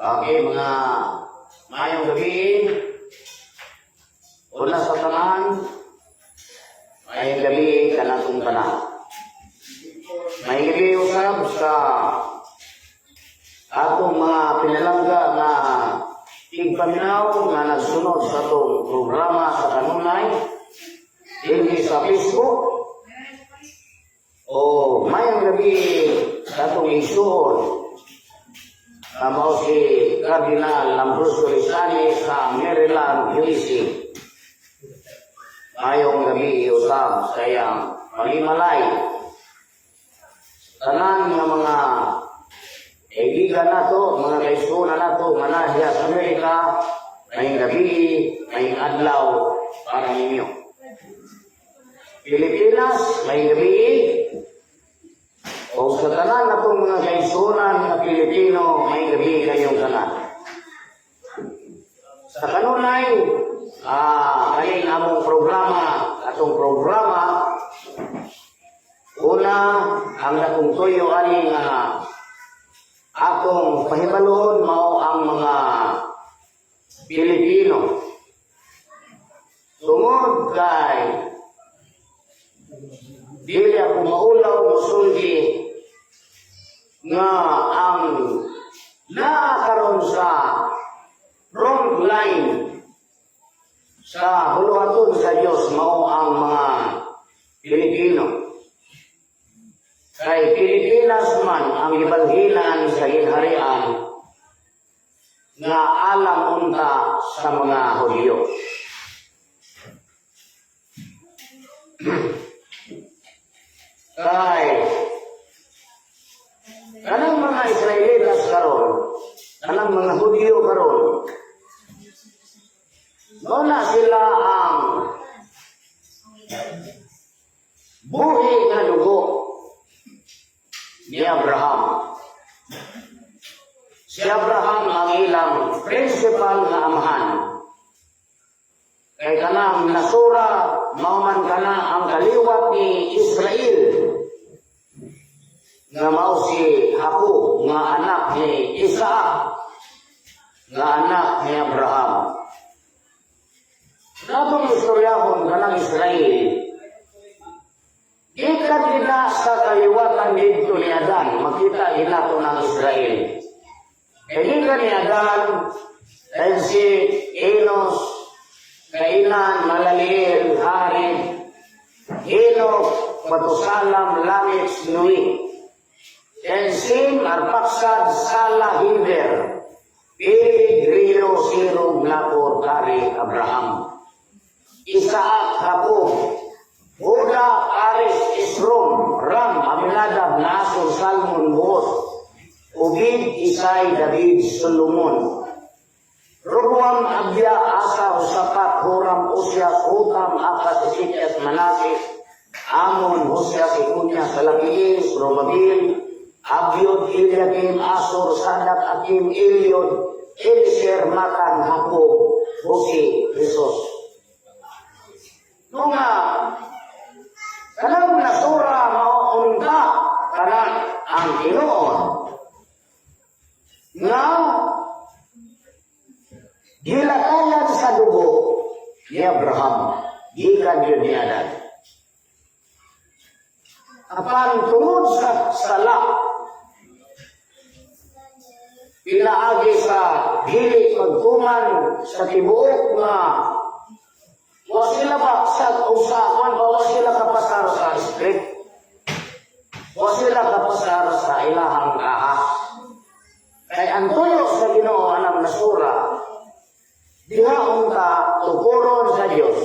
Okay, mga maayong gabi. Una sa tanan, maayong gabi kanatong tanan. Maayong gabi usab sa atong mga pinalangga nga tigpaminaw nga nagsunod sa atong programa sa kanunay dinhi sa Facebook o maayong gabi sa atong igsuon nga mao si Cardinal Ambrosio Rizani sa Maryland, USA. Maayong gabi usab sa iyang panimalay. Tanan nga mga kaibigan nato, mga kaigsuonan nato nga naa diha sa Amerika, maayong gabi, maayong adlaw para ninyo. Pilipinas, maayong gabi, o sa tanan natong mga kaigsuonan nga Pilipino, maayong gabi kayong tanan. Sa kanunay, kaning among programa, atong programa, una, ang dakong tuyo ani nga atong pahibalon mao ang mga Pilipino. Tungod kay dili ako maulaw mosulti nga ang naa karon sa front line sa buluhaton sa Dios mao ang mga Pilipino. Kay Pilipinas man ang gibalhinan sa ginharian nga alang unta sa mga Hudyo. Kay kanang mga Israelitas karon, kanang mga Hudyo karon, mao na sila ang buhi nga dugo ni Abraham. Si Abraham ang ilang principal nga amahan. Kay kanang nasura, mao man kana ang kaliwat ni Israel nga mao si Jacob nga anak ni Isaac nga anak ni Abraham. Natong istoryahon kanang Israel, gikan gina sa kaliwatan didto ni Adan, makita ginato ng Israel. Kay gikan ni Adan, dahil si Enos, Cainan, Malaliel, Jared, Enoch, Matusalam, Lamech, Noe. And Sem, Arpaxad, Sala, Heber, Peleg, Reu, Serug, Nacor, Tare, Abraham. Isaac, Jacob, Juda, Fares, Esrom, Ram, Aminadab, Naason, Salmon, Boaz, Obed, Isai, David, Solomon. Roboam, Abia, Asa, Josaphat, Joram, Osias, Jotham, Achaz, Ezekias, Manases, Amon, Josias, Econias, Salatiel, Zorobabel, Abiud, Eliakim, Asor, Sadak, Akim, Eliud, Eliezer, Matan, Jacob, Jose, Jesus. No nga, kanang nasura mao unta kana ang tinuod nga gilakayan sa dugo ni Abraham gikan yun ni Adan. Apan tungod sa sala, pinaagi sa dili pagtuman sa tibuok nga wa sila ba sa usa kwan ba, wa sila kapasar sa script, wa sila kapasar sa ilahang kaha. Kay ang tuyo sa Ginoo anang nasura diha unta tukuron sa Dios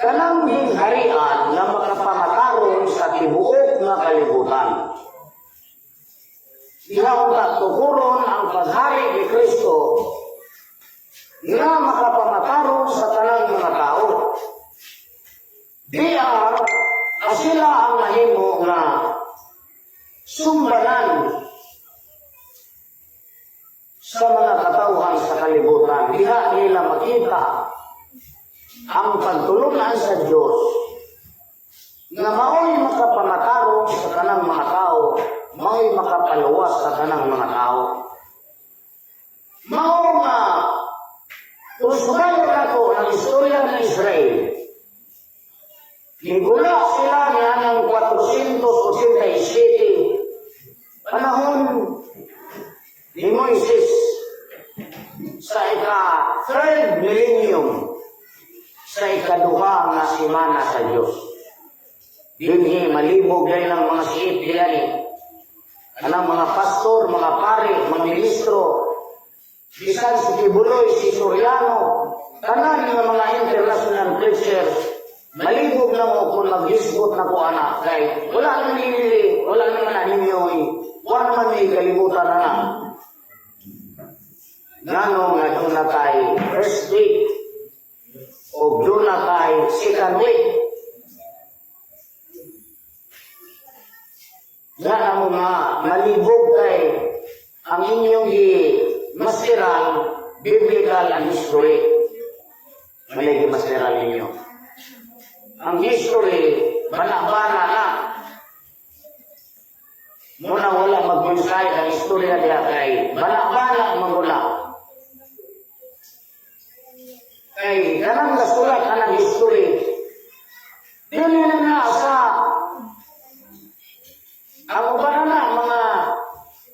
kanang gingharian nga makapamatarong sa tibuok nga kalibutan. Diha unta tukuron ang paghari ni Kristo nga makapamatarong sa tanang mga tao. Diar sila ang mahimo nga sumbanan sa mga katawhan sa kalibutan. Diha nila makita ang pagtulunan sa Diyos nga mao'y makapamatarong sa tanang mga tao, mao'y makapaluwas sa tanang mga tao. subayon nato ang istorya ng Israel, nigula sila nga ng 487, panahon ni Moises, sa ika third millennium, sa ikaduha nga semana sa Diyos. Dinhi malibog dahil ang mga siit diyan eh. Anang mga pastor, mga pare, mga ministro, bisan si Quiboloy, si Soriano, tanan nga mga international preachers, malibog na mo kung mag-hisgot na ko ana kay wala naman ninyo, wala naman na ninyo, eh. Wala naman ni kalibutan na na. Ngano nga duna tay first week o duna tay second week? Nga na mo nga malibog kay ang inyong gi masteran, biblical and history. Malay gi masteran ninyo. Ang history, bana-bana na. Muna wala mag-coincide ang istorya diha kay bana-bana mangula. Kay kanang nasulat anang history, dili na na sa ang uban na mga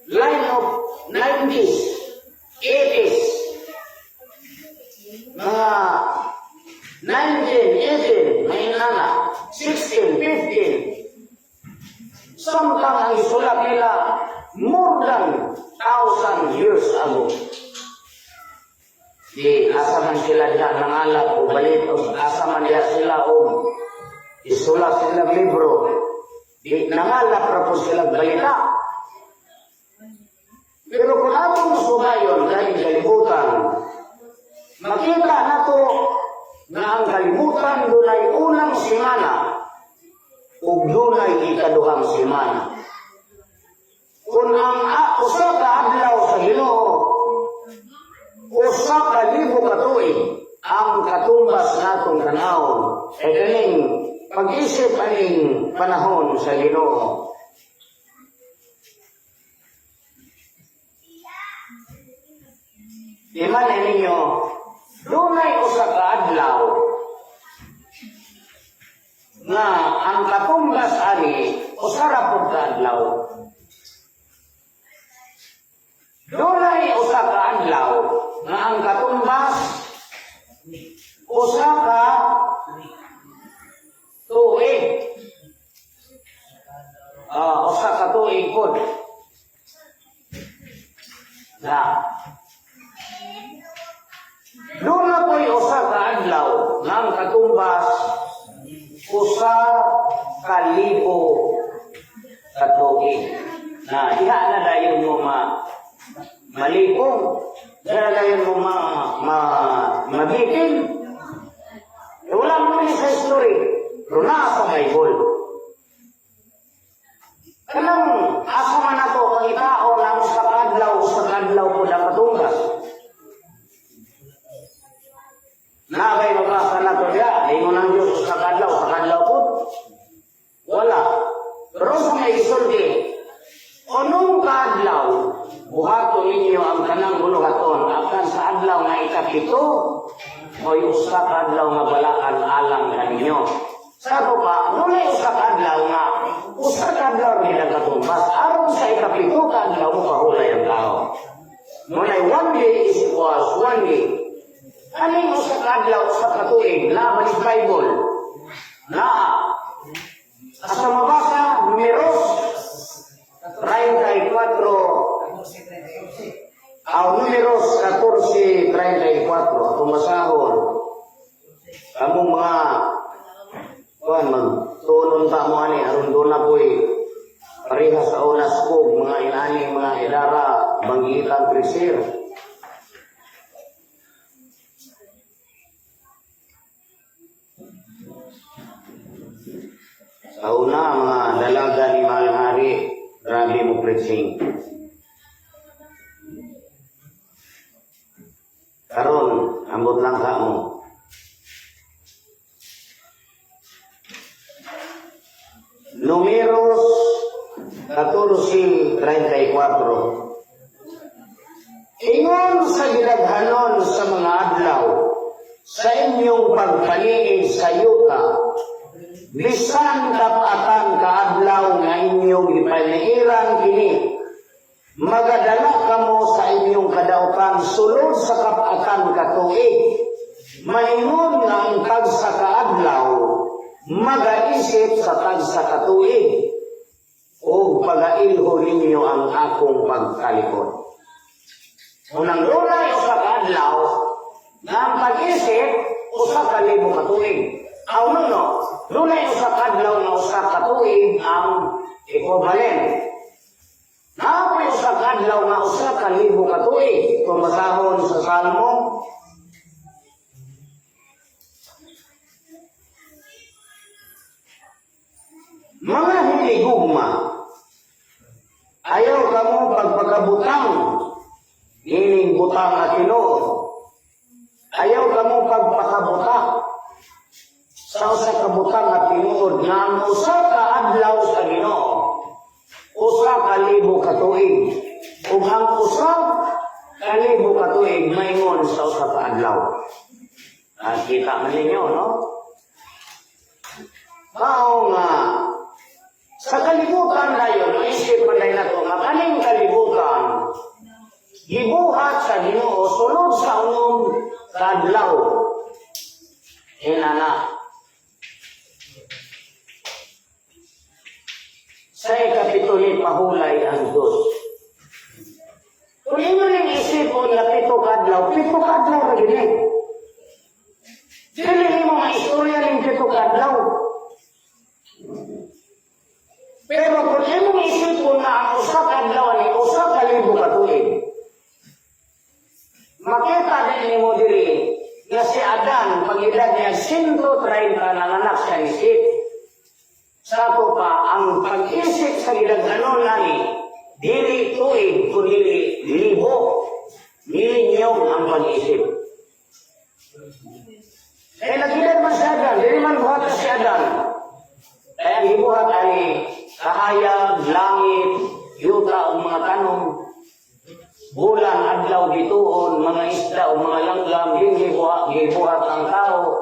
line of 90s, 80s, mga 19, 18, may nana, 16, 15. Samtang ang isulat nila more than 1,000 years ago. Di asa man sila diha nangalap o balit o asa man diha sila o isulat sila libro. Di nangalap ra po sila balita. Pero kung atong subayon galing kalibutan, makita nato na ang kalibutan dunay unang semana ug dunay ikaduhang semana. Kung ang usa ka adlaw sa Ginoo 1,000 ka tuig, ang katumbas natong tanawon ay kaning pag-isip aning panahon sa Ginoo. Di man ninyo, dunay usa ka adlaw nga ang katumbas ani usa ra pud ka adlaw. Dunay usa ka adlaw nga ang katumbas usa ka tuig. Ah, usa ka tuig pud. Na. Duna po'y usa ka adlaw nga ang katumbas 1,000 ka tuig. Na diha na dayon mo ma malipong, diha na dayon mo ma, ma mabitin. Eh, wala mo ni sa history, pero naa sa Bible. Kanang asa man nato pangitaon ang 1 ka adlaw po ang katumbas? Na ba'y mabasa na to diya? Ingon ang Diyos 1 ka adlaw, 1 ka adlaw po? Wala. Pero sa may isulti, unong kaadlaw, buhaton ninyo ang tanang buluhaton, apan sa adlaw nga ikapito, mo'y 1 ka adlaw nga balaan alang kaninyo. Sa ato pa, dunay 1 ka adlaw nga, 1 ka adlaw nila katumbas, aron sa ikapito ka adlaw mo kahulay ang tao. Muna'y one day is was one day. Aning 1 ka adlaw, 1 ka tuig, naa ba Bible? Naa. Asa mabasa, Numeros 34, aw Numeros 14:34, atong basahon. Kamong mga kuan, magtunon ta mo ani aron doon na po'y pareha sa oras ko mga inani mga idara banggitan presir. Sa una, mga dalaga ni Mahal Hari, grabe mo preaching. Karon, ambot lang ka mo. Numeros 14:34. Ingon sa gidaghanon sa mga adlaw, Sa inyong pagpaniid sa yuta, bisan kap-atan kaadlaw nga inyong gipaniiran kini, magadala kamo sa inyong kadautan sulod sa kap-atan katuig. Maingon nga ang tagsa kaadlaw magaisip sa tagsa katuig ug pagailho ninyo ang akong pagkalikod. Unang dunay usa ka adlaw nga ang pag-isip 1,000 ka tuig. Aw, no. Dunay usa ka adlaw nga 1 ka tuig ang equivalent. Naa poy usa ka adlaw nga 1,000 ka tuig. Kung basahon sa Salmo, "Mga hinigugma, ayaw kamo pagpakabutang ining butang nga tinuod. Ayaw kamo pagpakabuta sa usa ka butang nga tinuod nga ang 1 ka adlaw sa Ginoo 1,000 ka tuig ug ang 1,000 ka tuig maingon sa 1 ka adlaw." Ah, kita man ninyo, no? Mao nga sa kalibutan dayon, maisip man dayon nato nga kaning kalibutan gibuhat sa Ginoo sulod sa 6 ka adlaw. Inana. Sa ikapito ni pahulay ang Diyos. Kung inyo ning isipon nga 7 ka adlaw, 7 ka adlaw ra gini. Dili nimo maistorya ning 7 ka adlaw. Pero kung imong isipon na ang 1 ka adlaw ni 1,000 ka tuig, makita din nimo diri nga si Adan, pag edad niya 130, nanganak siya ni Seth. Sa ato pa, ang pag-isip sa gidaghanon nani, dili tuig, kundi libo, milyong ang pag-isip. Eh, nag-edad man si Adan, dili man buhat si Adan. Kaya ang gibuhat ay kahayag, langit, yuta, o mga tanom, bulan, adlaw, bituon, mga isda, o mga langgam, hindi gibuhat ang tao.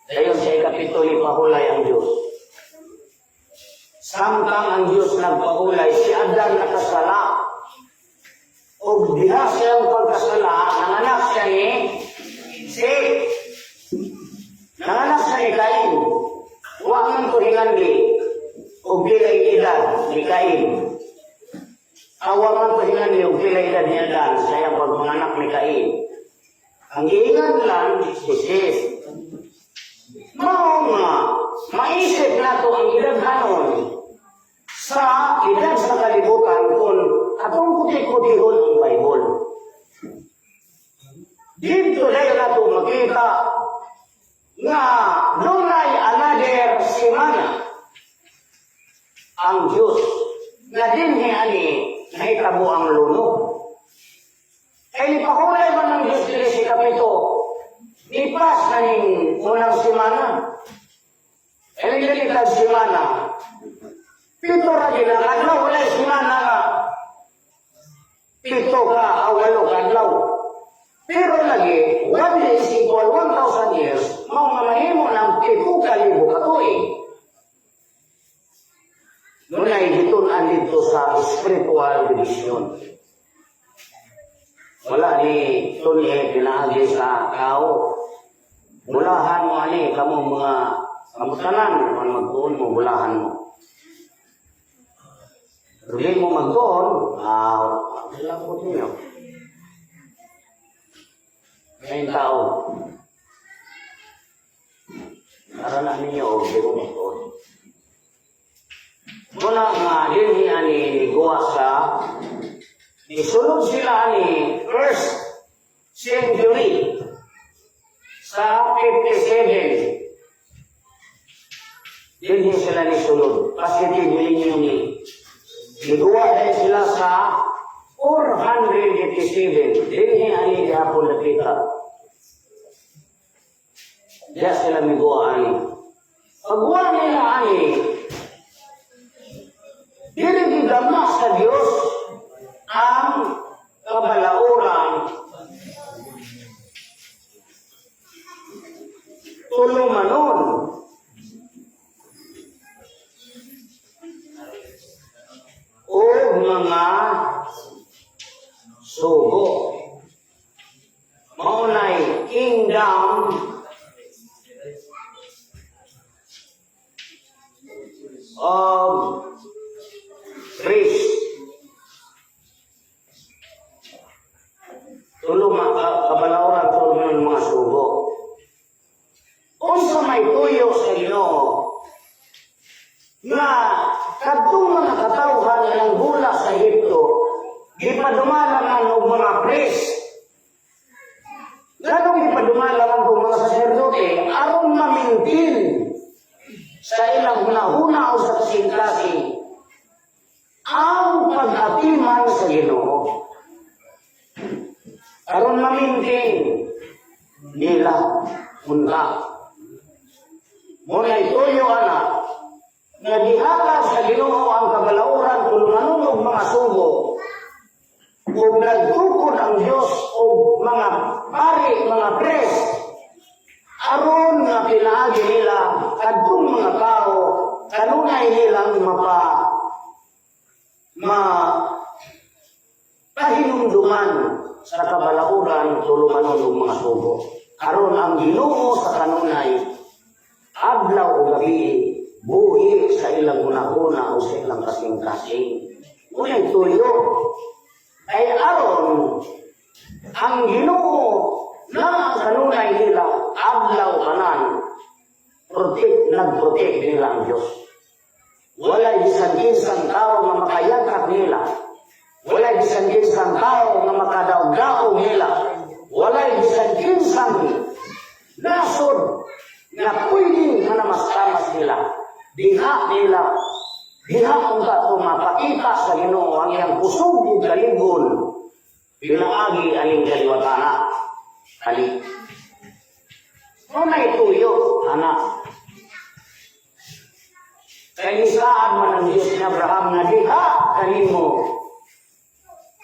Dayon sa ikapito ni pahulay ang Diyos. Samtang ang Diyos nagpahulay, si Adan nakasala. O diha siyang pagkasala, nanganak siya ni Seth. Nanganak siya ni Cain. Wa man to hinganli og pilay edad ni Cain. Awa man to hinganli og pilay edad ni Adan sa iyang pagpanganak ni Cain. Ang giingan lang si Seth. Mao nga maisip nato ang gidaghanon sa edad sa kalibutan kung atong kuti-kutihon ang Bible. Dito dayon nato makita nga dunay another semana ang Diyos nga dinhi ani nahitabo ang luno. Kay nipahulay man ng Diyos diri sa ikapito, nipas na ning unang semana. Eh, dili tag semana, 7 ra gid ang adlaw, walay semana nga 7 ka o 8 ka adlaw. Pero lagi, 1 day is equal 1,000 years, mao nga mahimo ng 7,000 ka tuig. Dunay gitun-an dito sa spiritual division. Wala ni tuni pinaagi sa tao. Bulahan mo ani kamo mga kamutanan, kung magtuon mo, bulahan mo. Pero di mo magtuon, ah, po ninyo. Ngayon tao, para na ninyo, o di mo magtuon. Muna nga, dinhi ani niguwa sa, nisulod sila ani first century sa 57. Dinhi sila nisulod. Kasi millennium ni. Niguwa din sila sa 487. Dinhi ani gihapon nakita. Diya sila miguwa ani. Pagguwa nila ani, dili gidama sa Dios ang kabalauran. mga sugo. Mao nay kingdom of priest. Tulo kabalauran, tulo ng mga sugo. Unsa may tuyo sa Ginoo nga kadtong mga katawhan nga nanghula sa Ehipto gipadumalaman og mga priest? Nganong gipadumalaman og mga saserdote? Aron ma-maintain sa ilang hunahuna o sa kasing-kasing ang pag-atiman sa Ginoo. Aron ma-maintain nila unta. Mao nay tuyo ana nga gihatag sa Ginoo ang kabalauran tulumanon og mga sugo ug nagtukod ang Dios og mga pari, mga priest, aron nga pinaagi nila kadtong mga tao kanunay nilang ma pahinumduman sa kabalauran tulumanon og mga sugo aron ang Ginoo sa kanunay, adlaw o gabi, buhi sa ilang hunahuna o sa ilang kasing-kasing. Ngunit tuyo ay aron ang Ginoo na ang kanunay nila adlaw kanan protect, nag-protect nila ang Diyos. Walay bisan kinsang tao nga makayagak nila. Walay bisan kinsang tao nga makadaog-daog nila. Walay bisan kinsang nasod nga pwedeng manamas-tamas nila. Diha nila, diha unta to mapakita sa Ginoo ang iyang kusog ug kalig-on pinaagi aning kaliwatana. Ali. Mao nay tuyo, ana. Kay nisaad man ang Diyos ni Abraham nga diha kanimo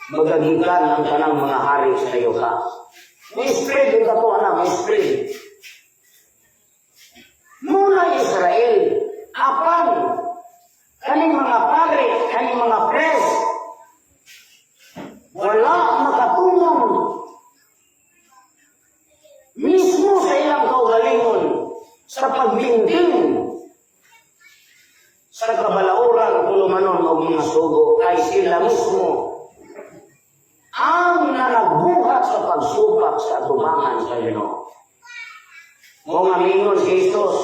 magagikan ang tanang mga hari sa yuta. May spread yung kato, ana, may spread. Muna Israel, apan kaning mga pare, kaning mga priest, wala makatulong mismo sa ilang kaugalingon sa pagbinting sa kabalauran tulumanon og mga sugo kay sila mismo ang nanagbuhat sa pagsupak sa atubangan sa Ginoo. Mao nga mingon si Jesus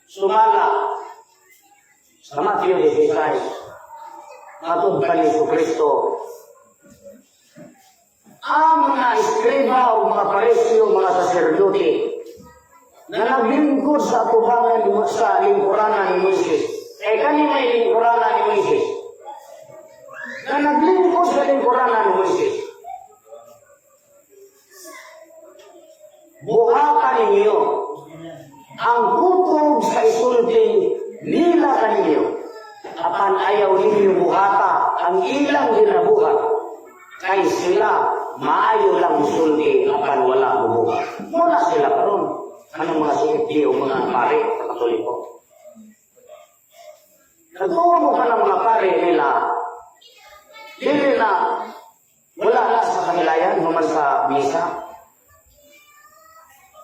sumala sa Matthew 16, matod pa ni Kristo, ang mga eskriba o mga Pariseo, mga saserdote na naglingkod sa atubangan sa lingkuranan ni Moises. Eh, kani may lingkuranan ni Moises. Na naglingkod sa lingkuranan ni Moises. Buhatan ninyo ang kutob sa isulti nila kaninyo. Apan ayaw ninyo buhata ang ilang ginabuhat. Kay sila maayo lang musulti apan wala bubuhat. Muna sila karon. Anong mga CFD o mga pare sa Katoliko? Nagtuo mo ka ng mga pare nila, dili na wala na sa kanilayan, human sa misa.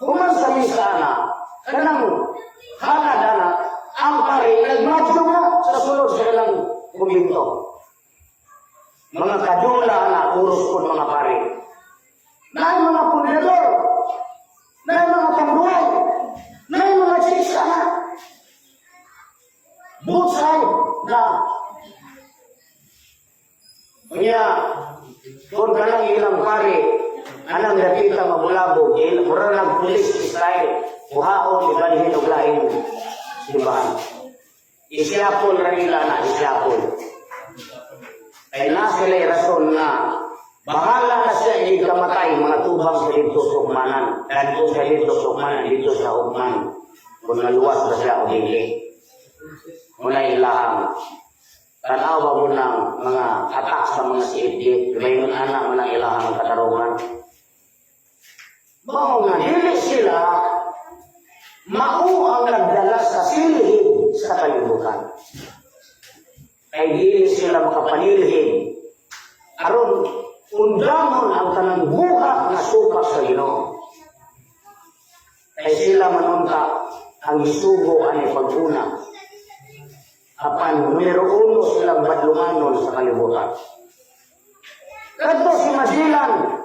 Human sa misa na, kanang halad na, ang pare nagmadyo na sa sulod sa ilang kumbinto. Mga kadula na, uros po mga pare. Naay mga pundador, naay mga tambuhay, naay mga chicks na. Both side na. Kanya, kung kanang ilang pare, anang nakita mabulabog, mura ng police style, buhaon, ibalhin og lain simbahan. Isyapol ra nila na, isyapol. Kay na sila rason nga, bahala na siya hindi kamatay, mga tubang sa dito sa hukmanan. Kadto sa dito sa hukmanan, dito sa hukman. Kung naluwas ba siya o hindi. Muna ilahang. Tanawa mo ng mga atak sa mga CFD. Mayon anak mo ng ilahang katarungan. Mao nga dili sila mao ang nagdala sa silhig sa kalibutan. Kay dili sila makapanilhig aron undangon ang tanang buhat nga supak sa Ginoo. Kay sila man unta ang gisugo ani pag-una. Apan numero uno silang badlunganon sa kalibutan. Kadto si Magellan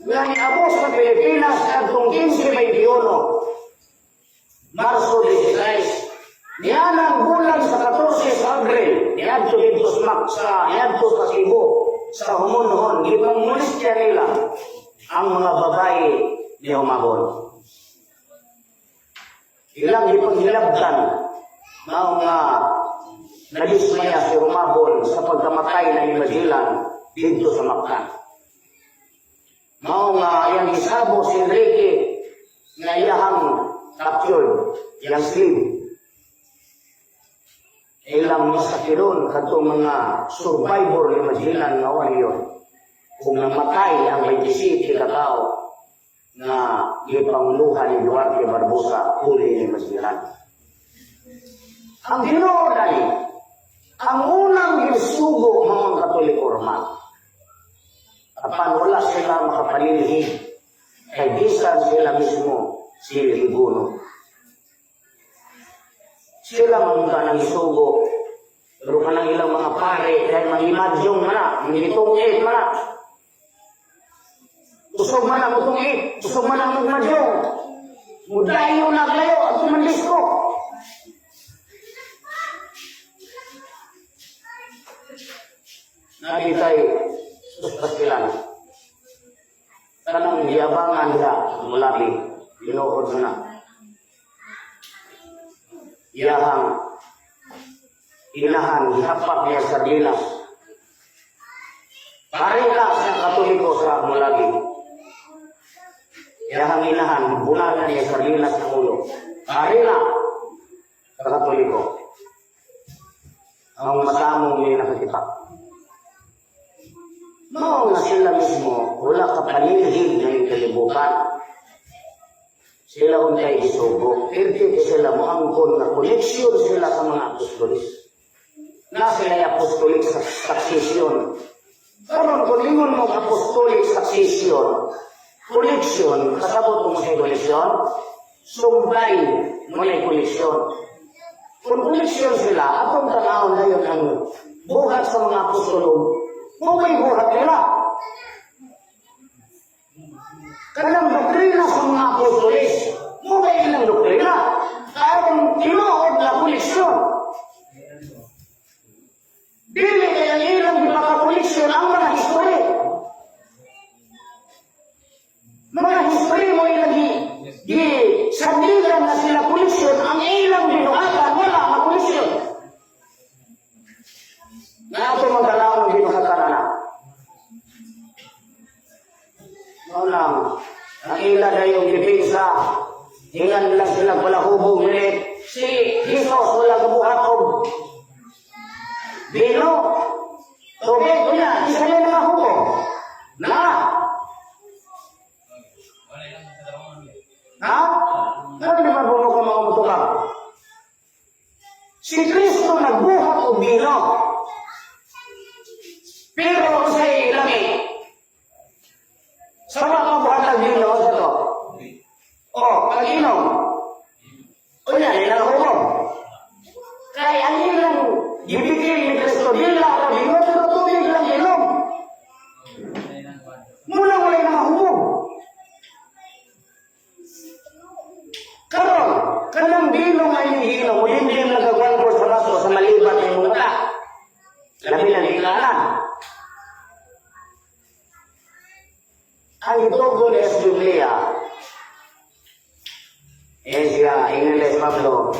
nga niabot sa Pilipinas kadtong 1521, Marso 16, nianang bulan sa 14 sa Abril, niadto didto sa Mac sa niadto sa Cebu, sa Homonhon, gipangmolestya nila ang mga babae ni Humabon. Ilang gipanghilabtan, mao nga nadismaya si Humabon sa pagkamatay na ni Magellan didto sa Mactan. Mao nga iyang gisabo si Enrique nga iyahang captured, iyang slave. Ilang masakiron kadtong mga survivor ni Magellan nga warrior kung namatay ang 27 ka tao nga gipanguluhan ni Duarte Barbosa huli ni Magellan. Ang Ginoo dali, ang unang gisugo mga Katoliko Roman. Apan wala sila makapanilhig kay bisan sila mismo silhiguno. Sila man nang isugo, pero kanang ilang mga pare kay mangimadyong man na, mangitungit man na. Usog man ang mutungit, usog man ang magmadyong. Mudayo na kayo at tumandisko. Nakitay, suspasilan. Kanang yabangan diha, mulabi, ginuod mo na. Iyahang inahan, gihapak niya sa dilas. Pare na sa Katoliko sa Mulabi. Iyahang inahan, bunalan niya sa dilas ng ulo. Pare na sa Katoliko. Ang matamong may nakakita. Mao nga sila mismo, wala ka panilhig ng kalibutan. Sila untay gisugo. Pirti kay sila moangkon nga koneksyon sila sa mga apostolis. Na sila ay apostolic succession. Karon kung lingon mo apostolic succession, connection, kasabot mo sa connection, sumbay mo na connection. Kung connection sila, atong tanawon na yun ang buhat sa mga apostolo, mo may buhat nila. Kanang doktrina sa mga apostolis, mo may ilang doktrina. Aron tinuod na koneksyon. Dili kay ang ilang gipakakoneksyon ang mga history. Mga history mo ilang gi sandigan na sila koneksyon, ang ilang binuhatan wala nga koneksyon. Na ato magdalaw ng binuhatan na. Mao lang, ang ila dayong depensa, hingan lang sila palahubog nila. Si Jesus wala gabuhat og bino, tubig, unya, isa na mga hubog. Na! Ha? Ano di ba buno ka mga mutukang? Si Kristo nagbuhat og bino. Pero sa lami, sa mga kabuhat ng bino, sa to? O, pag-inom. Unya, nilang hubog. Kaya ang ilang gibigil ni Kristo, dila ka bino, pero tubig lang inom. Muna wala na mahubog. Karon, kanang bino nga inyong giinom, mulimlim lang kag 1/4 sa baso sa malibat na imong mata. Labi na ikanan. Ang itugon sa Biblia, eh siya, Ingles Pablo,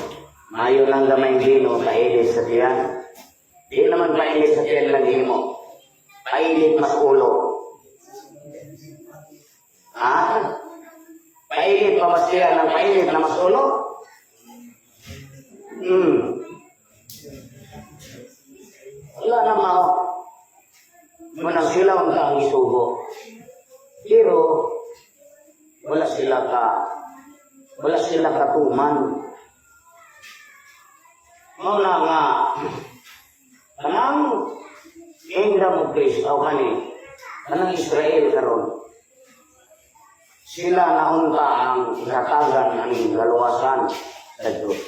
maayo lang gamay bino, painit sa tiyan. Di naman painit sa tiyan lang himo. Painit mas ulo. Ha? Painit pa mas tiyan ng painit na mas ulo? Wala na mao. Munang sila ang ang isugo. Pero wala sila katuman. Mao na nga Kingdom of Christ, o kani, kanang Israel karon, sila naunta ang ihatagan ang kaluwasan sa Diyos.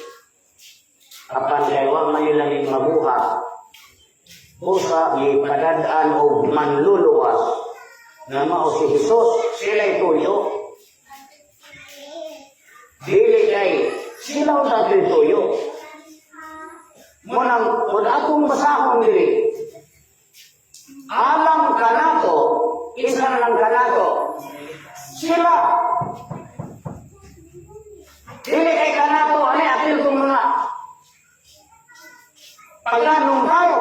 Apan kay wa man nila ning mabuhat, busa gipadad-an og manluluwas nga mao si Jesus, sila'y tuyo. Dili kay sila unta to'y tuyo. Munang, kung atong basahon diri, alang kanato, isa na lang kanato, sila. Dili kay kanato, ani apil kong mga paganong tao.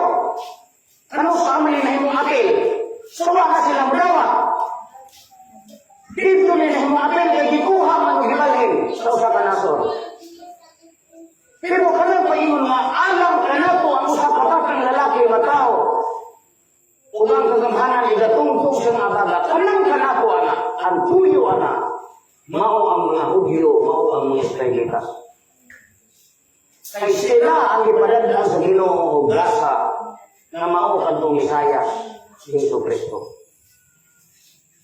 Kano sa amin na himong apil? Suwa na sila mudawa. Dito ni nahimong apil kay gikuha man og gibalhin sa usa ka nasod. Pero kanang paingon nga alang kanato ang usa ka batang lalaki nga tao ug ang kagamhanan igatungtong sa mga baga, kanang kanato ana, ang tuyo ana, mao ang mga Hudyo, mao ang mga Israelitas. Kay sila ang gipadad-an sa Ginoo og grasa nga mao kadtong Mesiyas, si Hesus Kristo.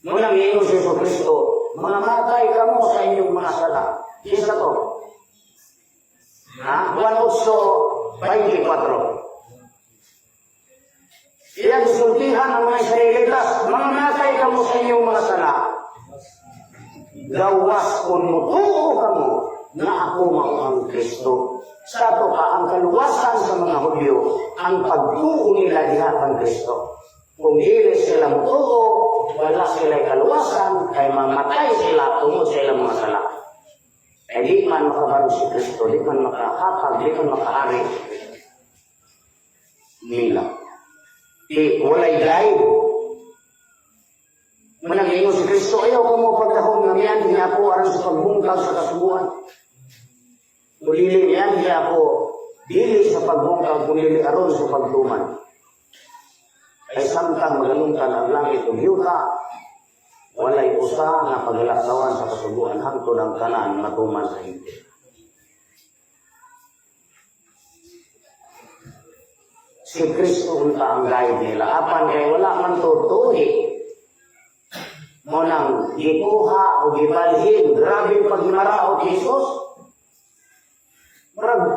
Muna miingon si Hesus Kristo, "Mga matay kamo sa inyong mga sala." Kinsa to? Ha? Juan 8:24. Iyang sultihan ang mga Israelitas, "Mga matay kamo sa inyong mga sala. Gawas kung mutuo kamo na ako mao ang Kristo." Sa ato ka, ang kaluwasan sa mga Hudyo, ang pagtuo nila diha kang Kristo. Kung dili sila mutuo, wala sila kaluwasan, kay mamatay sila tungod sa ilang mga sala. Eh di man makabalo si Kristo, di man makahapag, di man makahari si Kristo. Nila. Di, walay guide. Manang ingon si Kristo, "Ayaw ko mo pagdahom nga mianhi ako aron sa pagbungkag sa kasuguan. Dili mianhi ako, dili sa pagbungkag, kundi aron sa pagtuman. Kay samtang magalungtan ang langit ug yuta, walay usa nga pagalaktawan sa kasuguan hangtod ang tanan matuman sa higpit." Si Kristo unta ang guide nila. Apan kay wala man tutuhi. Mo nang gikuha o gibalhin. Grabe paghimaraot ni Jesus. Murag,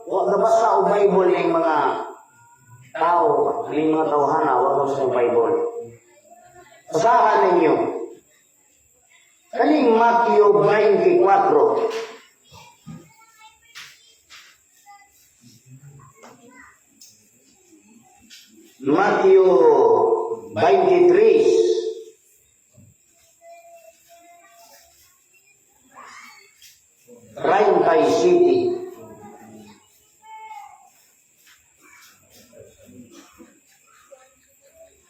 wa nabasa og Bible ning mga tao, ning mga tawhana, wa nabasa og Bible. Basahan ninyo. Kaning Matthew 24. Matthew 23. 37.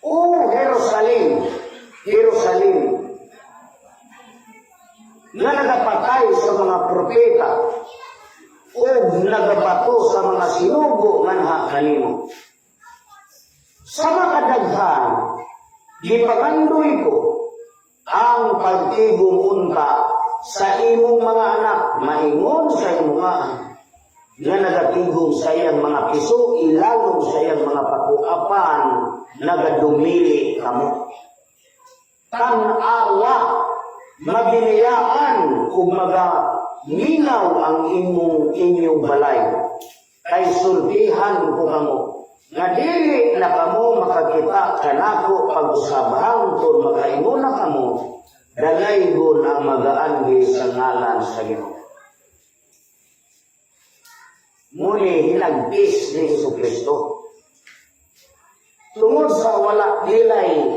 Oh, Jerusalem, Jerusalem, nga nagapatay sa mga propeta o nagabato sa mga sinugo nganha kanimo. Sa makadaghan, gipangandoy ko ang pagtigom unta sa imong mga anak, maingon sa imong mga nga nagatigom sa iyang mga piso, ilalom sa iyang mga pakuapan, nagadumili kamo. Tan-awa, mabiniyaan ug magaminaw ang imong inyong balay. Kay sultihan ko kamo, nga dili na kamo makakita kanako pag-usab hangtod makaingon na kamo, "Dalaygon ang magaanhi sa ngalan sa Ginoo." Muni hinagpis ni Hesus Kristo. Tungod sa wala nilay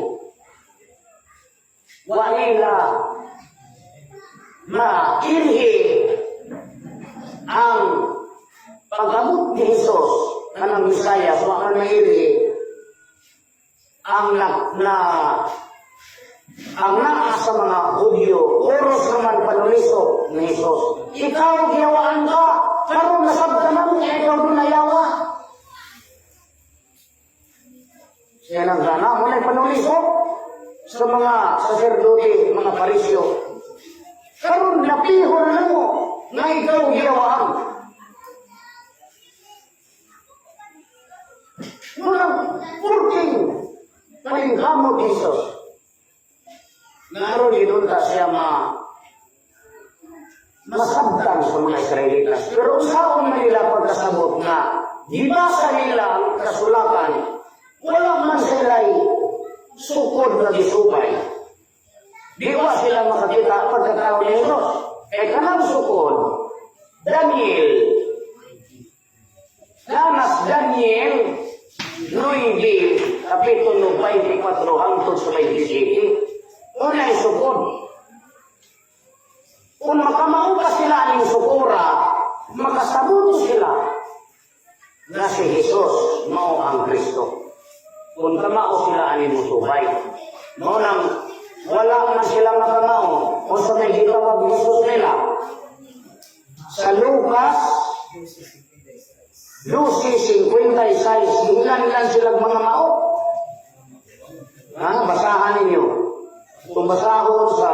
wa nila mailhi ang pag-abot ni Jesus kanang Mesiyas, wa man mailhi ang na ang naa sa mga Hudyo, oros naman panulisok ni Jesus. "Ikaw, giyawaan ka, karon nasabtan namo nga ikaw dunay yawa." Siya nang gana mo na panulisok sa mga saserdote, mga Parisyo. "Karon napihon na mo nga ikaw giyawaan." Murang purking palingkamot Jesus. Nga aron inunta siya masabtan sa mga Israelitas. Pero unsaon man nila pagkasabot nga gibasa nila ang kasulatan, wala man sila'y sukod nga gisubay. Di ba sila makakita pagkatao ni Jesus? Kay kanang sukod, Daniel, Danas Daniel 9, kapitulo 24 hangtod sa 27. Unay sukod. Kung makamao pa sila ning sukura, makasabot sila na si Jesus mao ang Kristo. Kung kamao sila ani musubay. Mao nang wala man sila makamao unsa may gitawag ni Jesus nila. Sa Lucas 12:56, giingnan lang sila mga mao. Ha, basahan ninyo. Kung basahon sa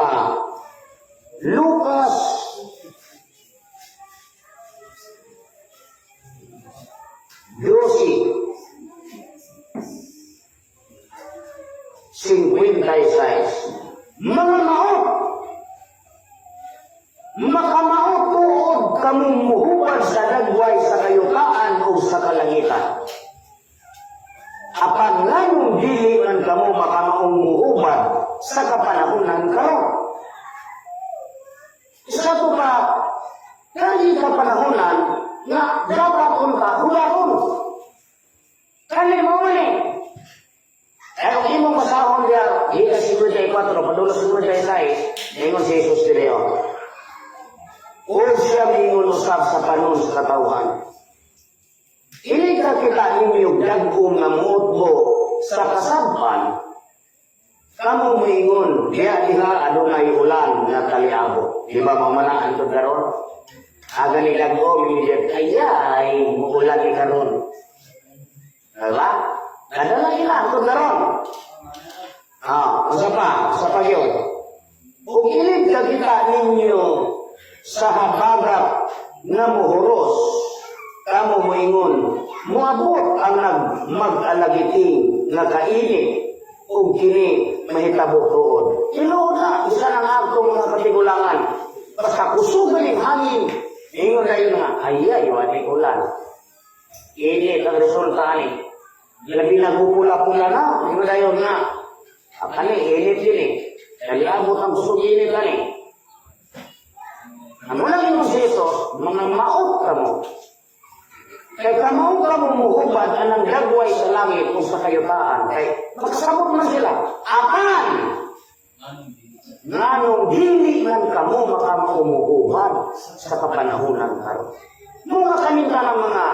Lucas 12:56. Mga mao, makamao tuod kamo muhubad sa dagway sa kayutaan o sa kalangitan. Apan nganong dili man kamo makamaong muhubad sa kapanahonan karon? Isa to pa, kani kapanahonan nga dapat unta hubaron. Kani mao ni. Eh, kung imong basahon diya, gikan 54, padulong 56, ningon si Jesus diri. O siya mingon usab sa panon sa katawhan. Ini ka kita ninyo dag-o nga muutbo sa kasadpan, kamo moingon, diha diha adunay ulan nga kaliabot. Di ba mamana antod karon? Aga ni dag-o mingon, ayay, muulan ni karon. Diba? Nadala ila antod karon. Ah, unsa pa? Sa pa yun? Ug ilig ka kita ninyo sa habagat nga muhuros, kamo moingon, moabot ang nag mag-alagiting nga kainit ug kini mahitabo tuod. Tinuod na, isa na nga atong mga katigulangan. Basta kusugan ning hangin, ingon dayon nga, ayay, wani ulan. Init ang resulta ani. Labi nagpupula-pula na, ingon dayon nga, kani, init din eh. Naliabot ang kusog init ani. Amo lang ingon si Jesus, mga maot kamo. Kay kamao kamo muhubad anang dagway sa langit kung sa kayutaan. Kay makasabot man sila. Apan, nganong dili man kamo makamaumuhubad sa kapanahonan karon? Mga kaninta ng mga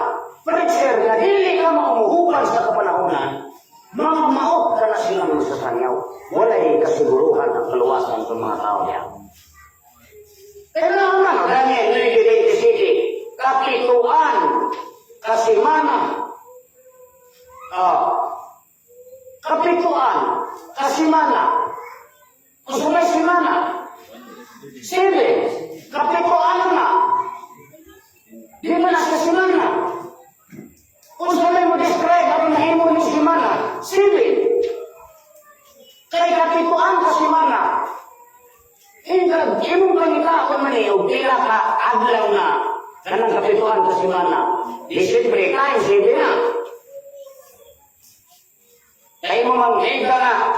preacher nga dili ka maumuhubad sa kapanahonan, mga maot ka na silang masasanyaw. Walay kasiguruhan ang kaluwasan sa mga tao niya. Kaya na, no, Daniel 9:27, kapituan, kasimana. Oh, kapituan, kasimana. Kung sumay simana, 7, kapituan na. Di man na sa simana. Kung sumay mo describe ang nahimo ni simana, 7. Kay kapituan ka simana. Ingag, imong pangitaon man eh, og pila ka adlaw na kanang kapituan ka simana. Di siyempre, kain 7 na. Kay mo mang ka na,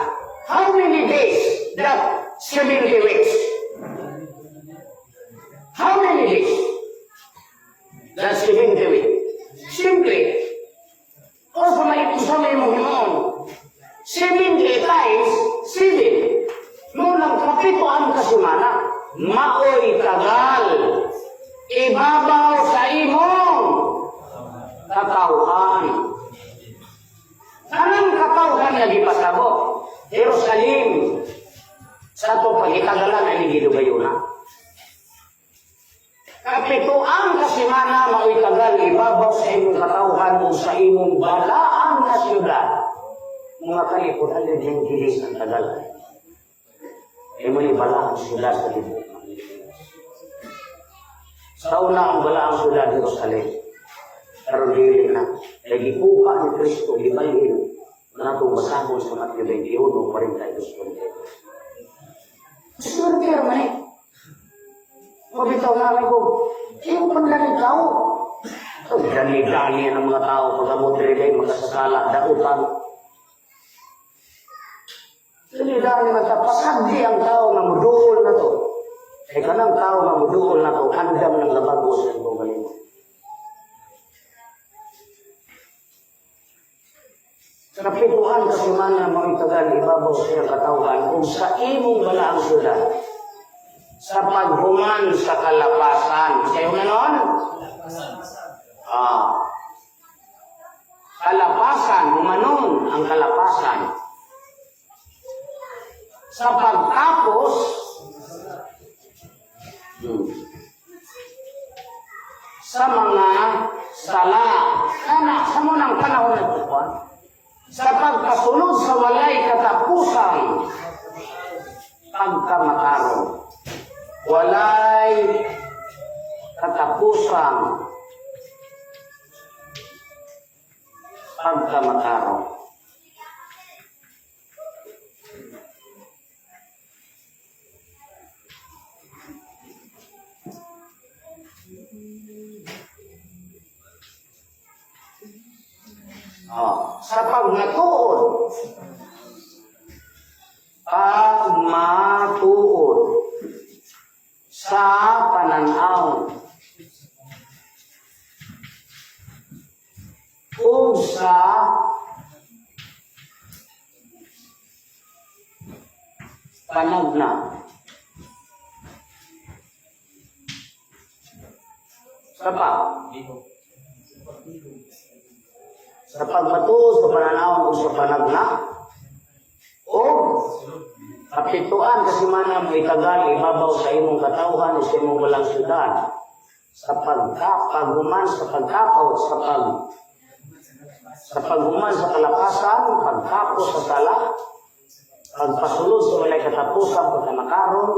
how many days that 70 weeks? How many days? That 70 weeks. Simply, o sa may mong himuon, 70 times 7. Munang kapituan ka simana, maoy tagal, ibabaw sa imong katawhan. Anong katawhan nga gipasabot? Jerusalem. Sa ato pagitagalan ay gidugayuna. Kapituan ka simana maoy tagal ibabaw sa imong katawhan o sa imong balaan nga siyudad. Mga kalipod, alin yung gilis ang tagal. Imo ni balaang siyudad sa tibuok ng Pilipinas. Sa una ang balaang siyudad, Jerusalem. Karon dili na. Kay gikuha ni Kristo, gibalhin na natong basahon sa Mateo 21, 42, 43. Swerte man eh. Mabitaw namin ko, iyo pandali tao. So, dali-dali ang mga tao pag abot rin makasasala, dautan. Dali-dali man ta, pasagdi ang tao nga muduol na to. Eh kanang tao nga muduol na to, andam ng labago sa iyong galing. Sa kapituan ka semana mo itagal ibabaw sa iyang katawhan kung sa imong balaang syudad sa paghuman sa kalapasan. Kayo na nun? Ah. Kalapasan, humanon ang kalapasan. Sa pagtapos sa mga sala. Ana, sa munang panahon na ito, sa pagkasunod sa walay katapusang pagkamatarong. Walay katapusang pagkamatarong. Oh, sa pagmatuod. Pagmatuod sa pananaw ug sa panagna. Sa pa? Sa pagmatuod sa pananaw ug sa panagna o kapituan kasi mana mo itagal ibabaw sa imong katawhan o sa imong walang syudad sa pagkapaghuman sa pagkapaw sa paghuman sa kalapasan, pagkapos sa sala, pagpasulod sa walay katapusan pagkamakaron,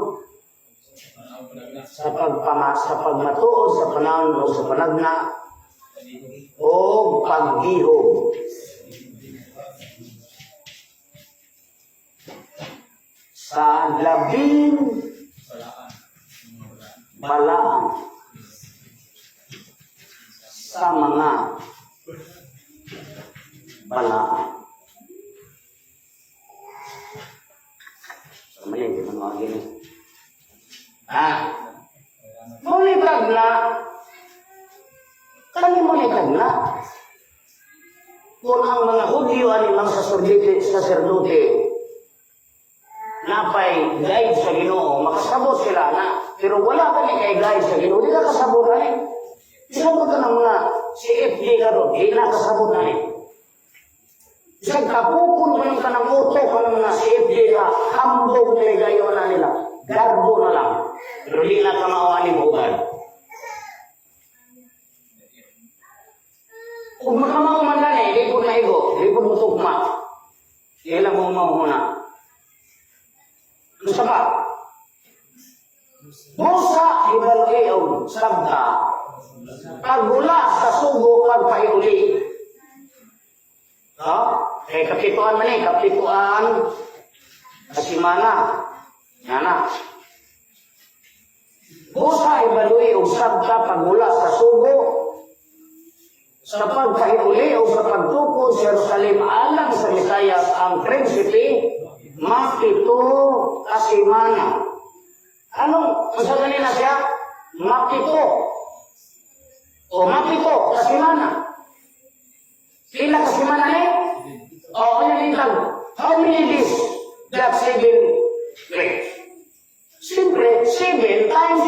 sa pagmatuod sa panahon o sa panagna o paghihog sa labing balaan sa mga balaan. Sa mali, di man mga gini. Ah, mulitag na. Kani mulitag na. Kung ang mga Hudyo ani mga saserdote napay guide sa Ginoo, makasabot sila na. Pero wala kani kay guide sa Ginoo, di ka kasabot ani. Bisan pa ka ng mga CFD karon, di na kasabot ani. Bisan kapukon pa ng kanang uto ka ng mga CFD ka, hambog na gayon na nila. Garbo na lang. Pero di na ka maawani mo uban. Kung makamao man gani, di po maigo, di po mo tugma. Di lang mo mauna. Ano sa pa? Busa, hibaloy o sabta. Pagula sa sugo, pagpahiuli. No? Eh, kapituan man eh, kapituan kasimana. Yana. Busa, hibaloy o sabta, pagula sa sugo, sa pagkahiuli o sa pagtukod sa Jerusalem alang sa Mesayas ang prinsipe, mapito kasimana. Anong, unsa ganina siya? Mapito. O mapito kasimana. Pila kasimana ni? O, ano yung? How many days that 7 weeks? Siyempre, 7 times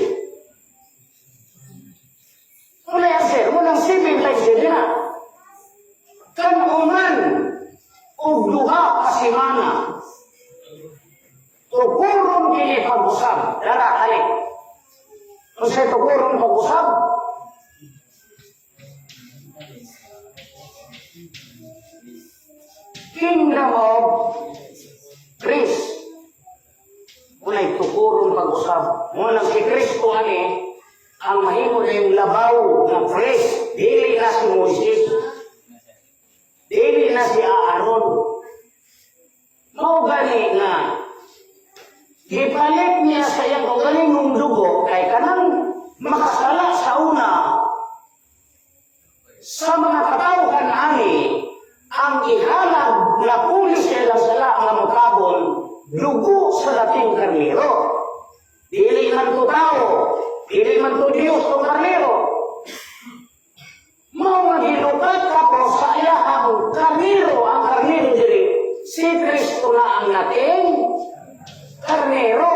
7. Muna yan, sir. Munang 7 times 7 na. Kanuman og duha ka semana. Tukuron kini pag-usab. Dara, kali. Unsay tukuron pag-usab? Kingdom of Christ. Unay tukuron pag-usab. Munang si Kristo ani Ang mahimo na yung labaw nga priest, dili na si Moises. Dili na si Aaron. Mao gani nga gipalit niya sa iyang kaugalingong dugo kay kanang makasala sa una sa mga katawhan ani, ang ihalad na puli sa ilang sala nga mutabon, dugo sa laking karnero. Dili man to tao, dili man to Diyos tong karnero. Mao nga gilukat tapos sa iyahang karnero, ang karnero diri, si Kristo na ang nating karnero.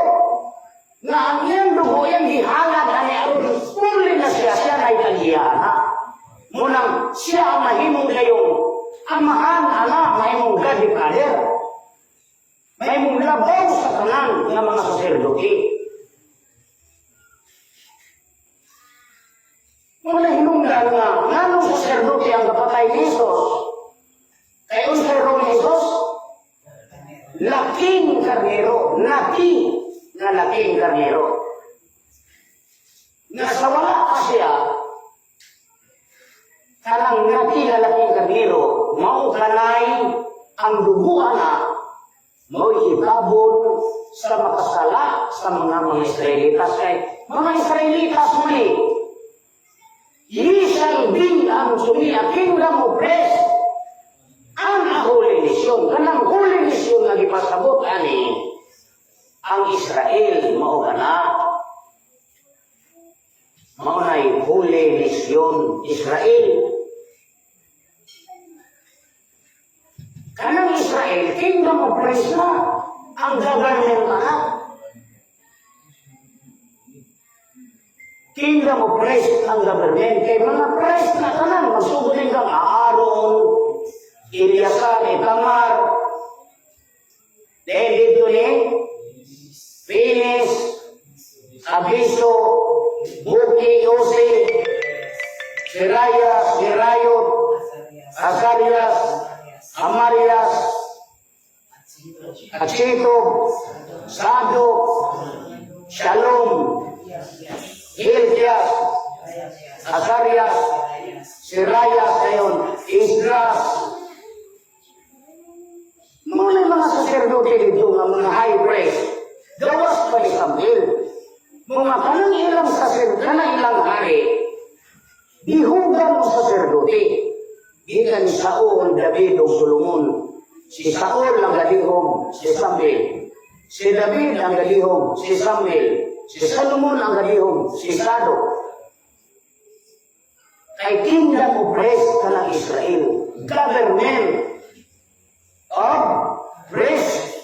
Nga ang iyang dugo iyang gihalad ani aron puli na siya, siya na'y tagiyana. Munang siya ang mahimong gayong amahan, anak, mahimong God the Father. Mahimong labaw sa tanan nga mga saserdote. Muna hinungdan nga, nganong saserdote ang kapatay ni Jesus? Kay unsay role ni Jesus? Laking karnero, naki nga laking karnero. Nga sa wala pa siya, kanang naki nga laking karnero, mao kanay ang dugo ana, mao'y itabon sa makasala sa mga Israelitas. Kay mga Israelitas muli, "Ye shall be unto me a kingdom of priests and a holy nation." Kanang holy nation nga gipasabot ani, ang Israel mao kana. Mao na'y holy nation Israel. Kanang Israel, kingdom of priests na. Ang government na. Kingdom of priests ang government. Kay mga priests na tanan, magsugod din kang Aaron, Eliasar, Itamar, then dito ni Finis, Abiso, Buki, Yose, Serayas, Merayot, Azarias, Amarias, Achitob, Sadok, Shalom, Hilkias, Azarias, Serayas, ayon, Isdras. Muna mga saserdote dito nga mga high priest, gawas pa ni Samuel. Mga kanang ilang saserdote, kanang ilang hari, dihugan ang saserdote. Gikan ni Saul, David ug Solomon. Si Saul ang galihog, si Samuel. Si David ang galihog, si Samuel. Si Solomon ang galihog, si Sadok. Kay kingdom of priests ka ng Israel. Government of priests.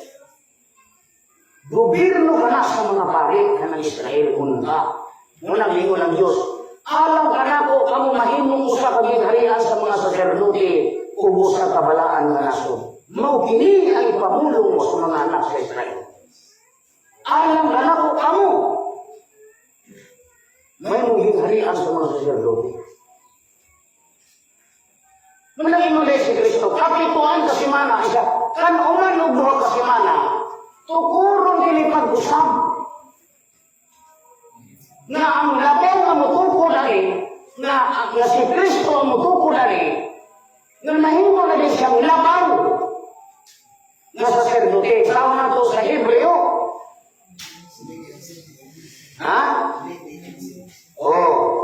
Gobyerno ka na sa mga pari ka ng Israel unta. Munang lingon ng Diyos, "Alang kanako kamo mahimong usa ka gingharian sa mga saserdote ug usa ka balaan nga nasod. Mao kini ang ipamulong mo sa mga anak sa Israel. Alang kanako kamo mahimong gingharian sa mga saserdote." Munang ingon si Kristo, kapituan ka semana, isa, kan uman og duha ka semana, tukuron kini pag-usab. Nga ang labaw nga mutukod ani, nga si Kristo ang mutukod ani, nga nahimo na din siyang labaw nga saserdote. Tawag na to sa Hebreo. Ha? Oh.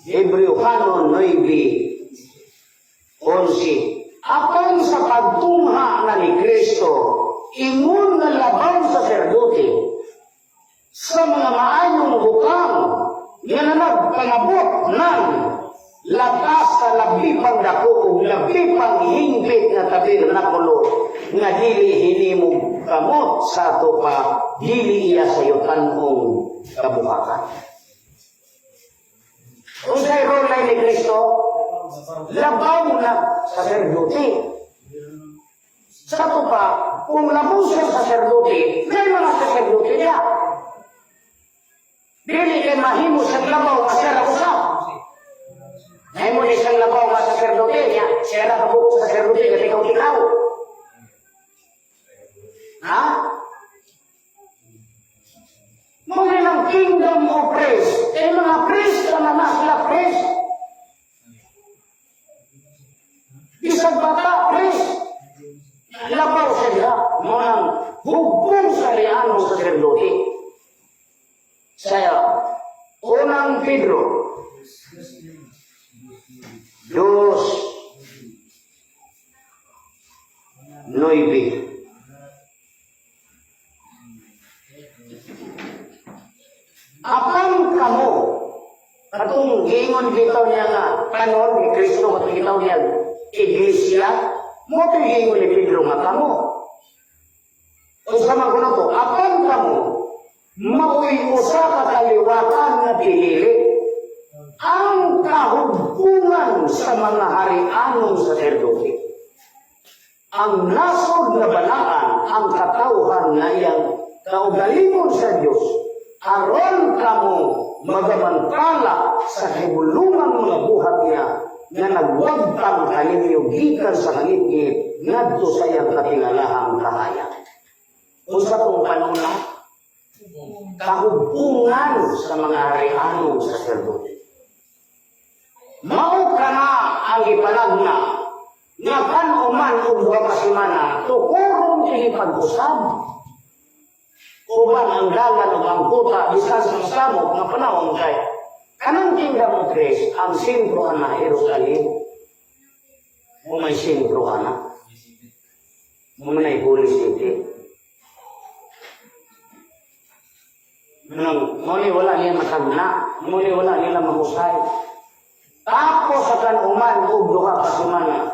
Hebreo Canon 9:11. Apan sa pagtungha na ni Kristo, ingon nga labaw saserdote, sa mga maayong butang, nga na nagpangabot ng latas sa labi pang dako ug labi pang hingpit nga tabernakulo nga dili hinimog kamot, sa ato pa dili iya sa tanong kabuhakan. Unsay role ni Kristo? Labaw na saserdote. Sa ato pa, kung labaw siya saserdote, may mga saserdote niya. Dili kay mahimo sa labaw nga siya ra usab. Mahimo ni siyang labaw nga saserdote niya, siya ra kabuok saserdote nga ikaw ikaw. Ha? Mao ng kingdom of priest. Eh mga priest na na sila priest. Bisag bata, priest. Labaw sa diha. Mao nang hugpong sa harianong saserdote. Sa Unang Pedro 2:9. Apan kamo, katong giingon bitaw niya nga kanon ni Kristo, katong gitaw niya iglesia, mao to'y giingon ni Pedro nga kamo. Unsa man kuno to? Apan kamo mao'y usa ka kaliwatan nga pinili, ang kahugpungan sa mga harianong saserdote, ang nasod nga balaan, ang katawhan nga iyang kaugalingon sa Dios, aron kamo magamantala sa hibulungang mga buhat niya nga nagwagtang kaninyo gikan sa kangitngit ngadto sa iyang katingalahang kahayag. Unsa tong panuna? Kahugpungan sa mga harianong saserdote. Mao kana ang gipanagna nga kan-uman og 2 ka semana tukoron kini pag-usab uban ang dalan ug ang kuta bisan sa masamok nga panahon, kay kanang kingdom of Christ, ang sentro ana Jerusalem mo, may sentro ana mo, may Holy City. Nang mao ni wala niya matagna, mao ni wala nila mahusay. Tapos sa kan-uman og 2 ka semana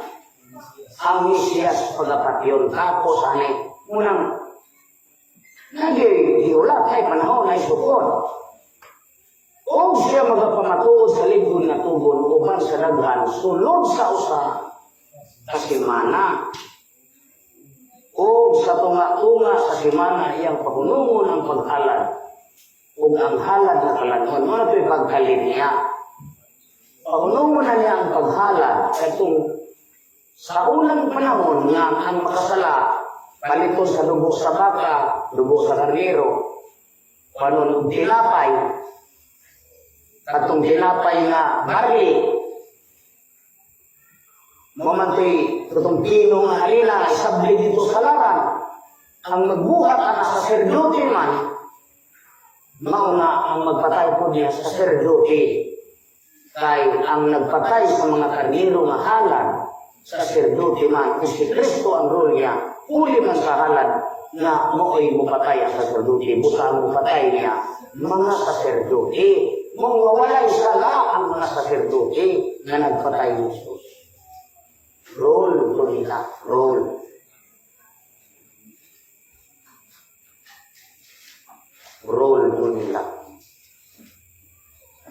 ang Mesiyas pagapatyon, tapos ani munang nagi hiulat kay panahon ay sukod. Og siya magapamatuod sa ligon nga tugon uban sa daghan sulod sa 1 ka semana. Og sa tunga-tunga sa semana iyang pahunungon ang paghalad ug ang halad nga kalan-on. Mao na to'y pagkalin niya. Pahunungon na niya ang paghalad katong sa unang panahon nga ang makasala paliton sa dugo sa baka, dugo sa karnero, panon og tinapay, katong tinapay nga barley, mao man to'y katong pino nga harina isabli dito sa laran. Ang magbuhat ang saserdote man, mao nga ang magpatay po niya sa saserdote. Kay ang nagpatay sa mga karnero nga halad, saserdote man. Kung si Kristo ang role niya, uli man sa halad nga mao'y mupatay ang saserdote, busa ang mupatay niya, mga saserdote. Mao walay sala ang mga saserdote nga nagpatay ni Jesus. Role to nila, role. Role to nila.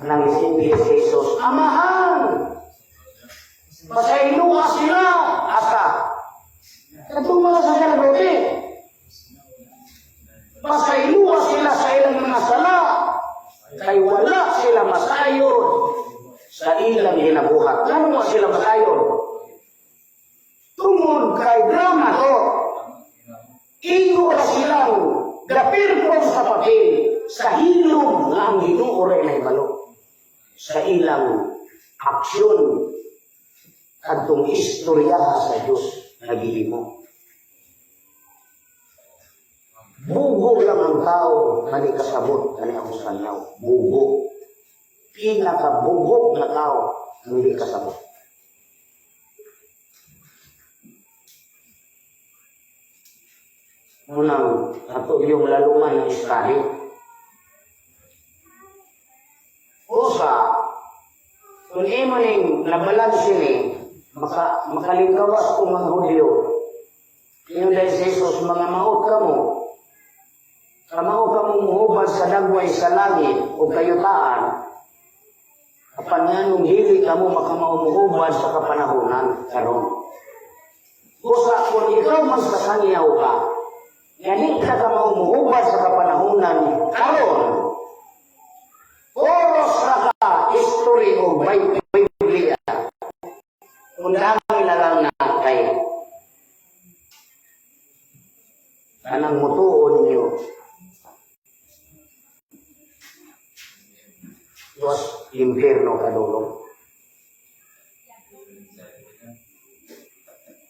Nang isimbi si Jesus, "Amahan! Pasayloa sila!" Asa? Katong mga saserdote. Pasayloa sila sa ilang mga sala. Kay wala sila masayon sa ilang ginabuhat. Ngano wa sila masayon? Tungod kay drama to. Igo ra silang gapirpong sa papel sa hilom nga ang Ginoo ra nahibalo sa ilang aksyon kadtong istorya sa Dios nga gihimo. Bugo lang ang tao nga di kasabot kani ako sanyaw. Bugo. Pinakabugok na tao ang di kasabot. Unang, ato yung laluman ng study. Usa, kung imo ning nabalanse ni, makalingkawas ko mga Hudyo. Ingon dahil si Jesus, "Mga maot kamo, kamao kamo muhubad sa dagway sa langit o kayutaan, apan nganong dili kamo makamao muhubad sa kapanahonan karon?" Usa, kung ikaw magsasangyaw ka, nga di ka kamao muhubad sa kapanahonan karon, oros ra ka history o Biblia. Undangi na lang na kay kanang mutuo ninyo. Tuas impierno kadulong.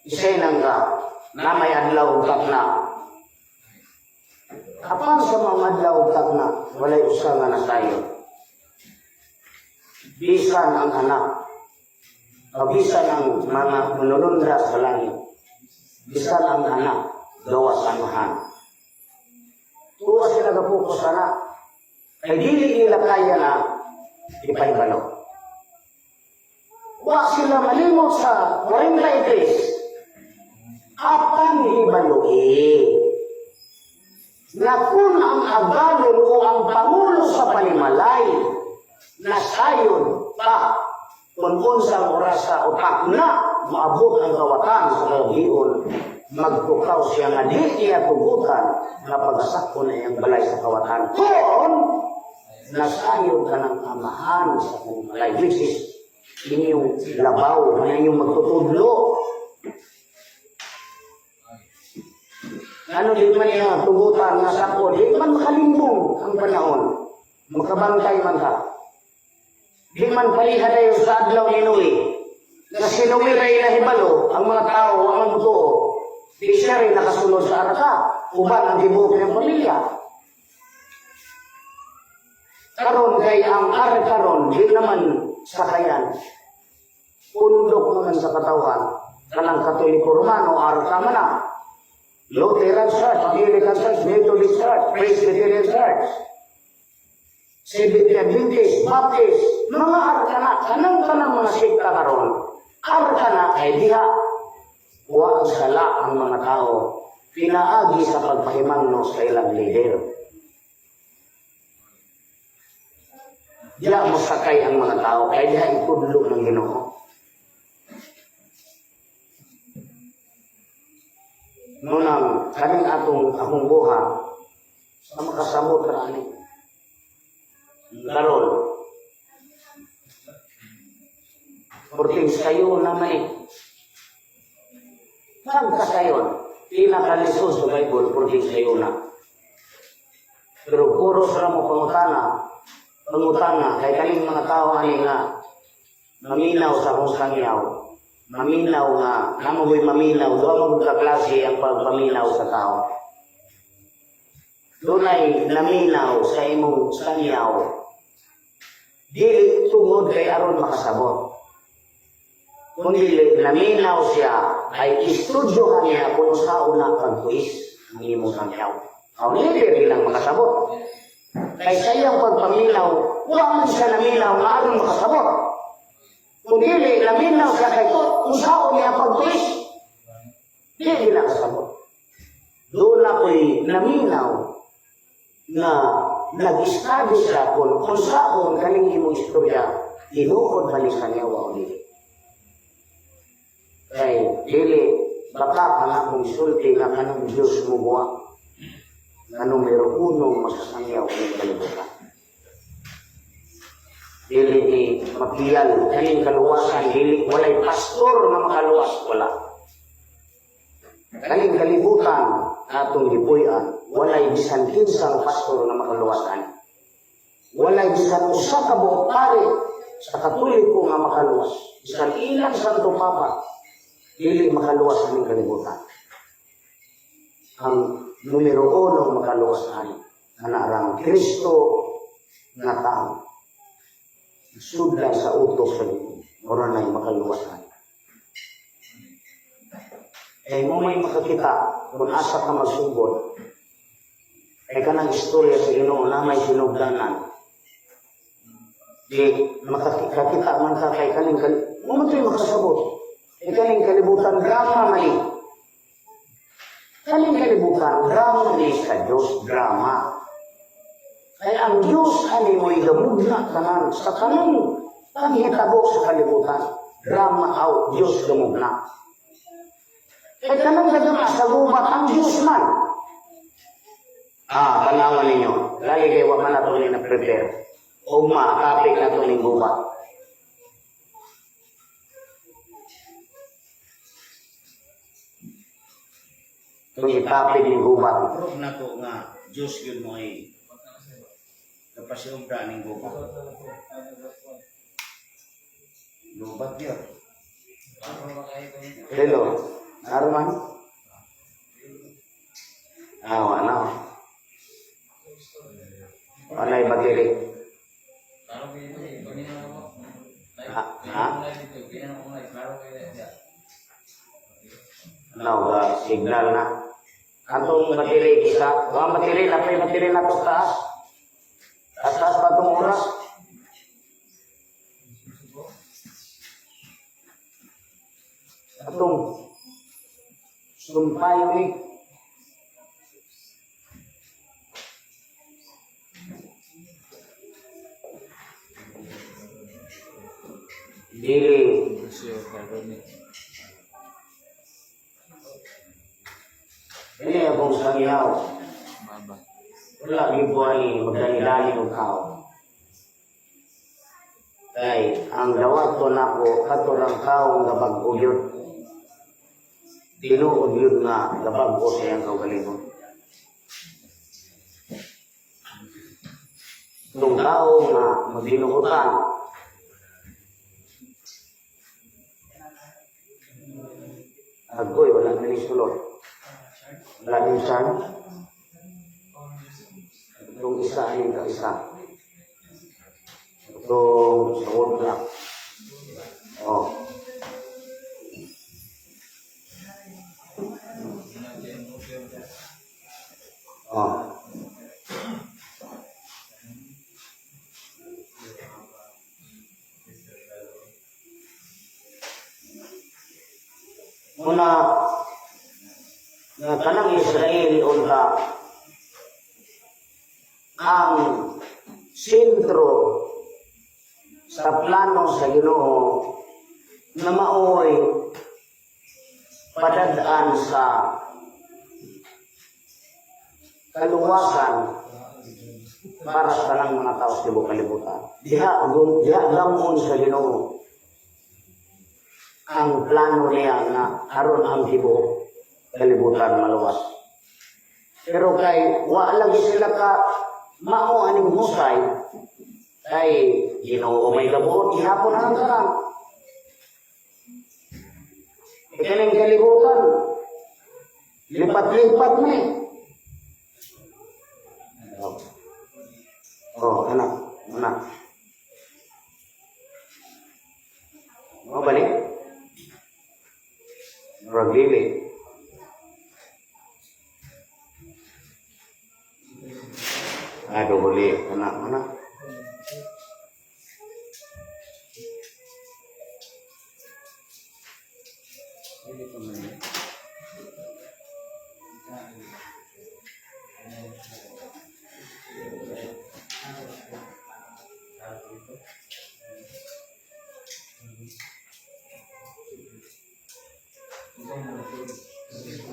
Isay nang ka, na may adlaw ug takna. Apan sa mga adlaw ug takna, walay usa nga nasayo. Bisan ang anak, o bisan ang mga manulundra sa langit, bisan ang anak, gawas ang amahan. Tuwa sila gapokus ana. Kay dili nila kaya na ipahibalo. Wa sila malimot sa 43. Apan hibaloi na kung ang agalon o ang pangulo sa panimalay nasayod pa kung unsang orasa o takna maabot ang kawatan sa kagabion, magtukaw siya nga di niya tugutan nga pagasakon na iyang balay sa kawatan kung nasayod ka ng amahan sa panimalay, which is inyong labaw na inyong magtutudlo. Ano, di man niya tugutan nga sakon, di man makalimbong ang panahon, makabantay man ka. Di man paliha dayon sa adlaw ni Noe. Na si Noe ray nahibalo, ang mga tao ang mutuo. Di siya rin nakasunod sa arka, uban ang tibuok niyang pamilya. Karon kay ang arka ron, di naman sakayan. Pundok naman sa katawhan. Kanang Katoliko Romano, arka man na. Lutheran Church, Anglican Church, Methodist Church, Presbyterian Church, Seventh Adventist, Baptist, mga arka na, kanang-kanang mga sekta karon, arka na ay diha, wa ang sala ang mga tao, pinaagi sa pagpahimangno sa ilang leader. Diha mo sakay ang mga tao, kay diha itudlo ng Ginoo. Nunang, kaning atong akong buha, sa makasamot ra ani. Karon, porting sayo naman eh. Pagkasayon, pinakalisod sa Bible, porting sayo na. Pero puros ra mo pangutana, kay kaning mga tao ani nga, maminaw sa akong sangyaw, maminaw nga, namo ko'y maminaw, doon mo kaklase ang pagpaminaw sa tao. Dunay naminaw sa imong sangyaw, dili tungod kay aron makasabot. Kundi naminaw siya, ay istudyohan niya kung saan na pagtuis ang imong sangyaw. Aw dili lang makasabot. Kay sa iyang pagpaminaw, wa man siya naminaw nga aron makasabot. Kung dili naminaw siya kay kung saan niya pagtuis, dili na kasabot. Doon na ko'y naminaw na nag-study siya kung saan kaning imong istorya, tinuod ba ni sa niya o dili. Kay dili, baka ang akong sulti nga kanang Diyos mo buwa, nga numero uno masasangyaw ng kalibutan. Dili ni mapiyal, kaning kaluwasan, dili, walay pastor nga makaluwas, wala. Kaning kalibutan, atong gipuy-an, walay bisan kinsang pastor nga makaluwasan. Walay bisan usa ka buok pare sa Katoliko nga makaluwas. Bisan ilang Santo Papa, dili makaluwas aning kalibutan. Ang numero uno makaluwas ani, ana Kristo nga tao. Sudlan sa utos sa Ginoo, mura na'y makaluwas ani. Eh mo may makakita kung asa ka magsugod. Kay kanang istorya sa Ginoo na may sinugdanan. Di makakita man ka kay kaning mo man to'y makasabot. Kay kaning kalibutan drama man ni. Kaning kalibutan drama ni sa Dios, drama. Kay ang Dios ani mo'y gamugna tanan sa tanang panghitabo sa kalibutan. Drama out, Dios gamugna. Kay kanang gagama sa gubat ang Diyos man. Ah, tanawan ninyo. Lagi kay wa man nato ni na-prepare. Ugma, topic na to ning gubat. Itong i-topic ning gubat. Proof na to nga Diyos yun mo ay Kapasiog ning guba. Lubat yun. Hello. Arman? Ah, wala. Wala yung battery. Ha? Ha? No, signal na. Atong battery isa. Wa battery, napay battery na to taas. Taas taas pa itong oras. Atong sumpay ni. Dili. Dili akong sangyaw. Wala gibuhay magdali-dali og tao. Kay ang dawat ko nako kato rang tao nga bag-o yun. Tinuod yun nga gabag-o sa iyang kaugalingon. Itong tao nga maghinuotan, agoy, wala na ni sulod. Wala ni charge. Itong isa aning ka isa. Itong sa wood block. Oh. Oh. Muna nga kanang Israel unta ang sentro sa plano sa Ginoo na maoy padad-an sa kaluwasan para sa tanang mga tao sa tibuok kalibutan. Diha gamon sa Ginoo ang plano niya na aron ang tibuok kalibutan maluwas. Pero kay wa lagi sila ka mao aning husay, kay Ginoo may gabuot gihapon ang tanan. Ikaning kalibutan lipat-lipat ni. Oh, oh anak, anak. Mo balik? Murag dili. Aduh boleh, anak, anak.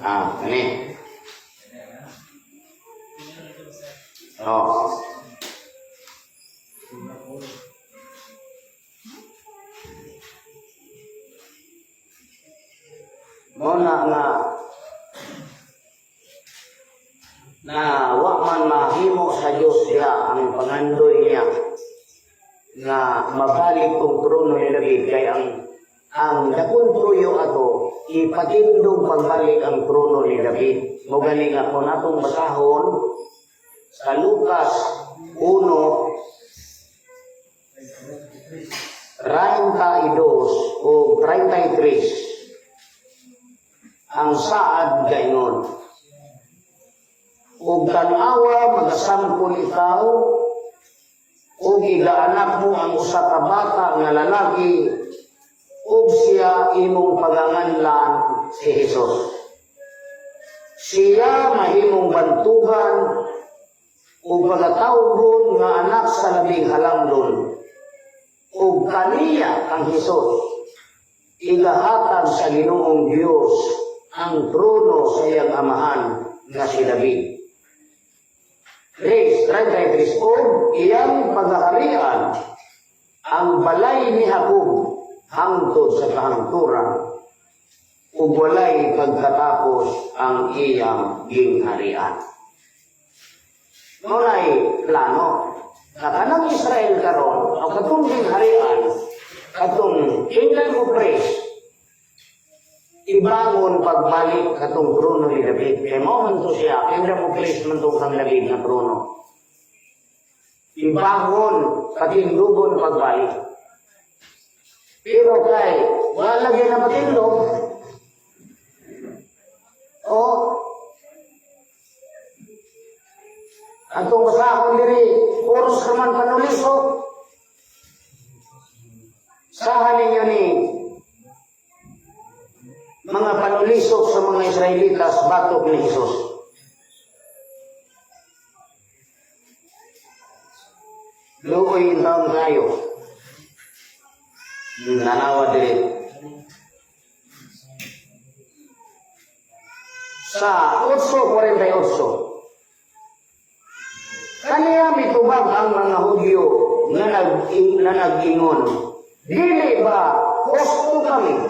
Ah, ini. Oh. Mo na nga na wa man mahimo sa Dios siya ang pangandoy niya nga mabalik tong trono ni David, kay ang dakong truyo ato ipatindog pagbalik ang trono ni David. Mo gani nga kung atong basahon sa Lucas 1:32 o 33, ang saad gayon: "Ug tan-awa, magasampol ikaw ug igaanak mo ang usa ka bata nga lalaki, ug siya imong paganganlan si Jesus. Siya mahimong bantugan ug pagatawgon nga anak sa Labing Halangdon. Ug kaniya, kang Hesus, igahatag sa Ginoong Dios ang trono sa iyang amahan nga si David." 3, 33, "Ug iyang paghaharian ang balay ni Jacob hangtod sa kahangturan, ug walay pagkatapos ang iyang gingharian." Mao'y plano. Na kanang Israel karon o katong harian, katong kingdom of praise, ibangon pagbalik katong trono ni David. Kay mao man to siya, kingdom of praise man tong kang David na trono. Ibangon, patindugon pagbalik. Pero kay, wala lagi na patindog, o, atong basahon diri, puros raman panulisok. Sahan ninyo ni mga panulisok sa mga Israelitas batok ni Jesus. Luoy taon kayo. Nanawa diri. Sa 8:48. Kaniya mitubag ang mga Hudyo nga nag-ingon, "Dili ba husto kami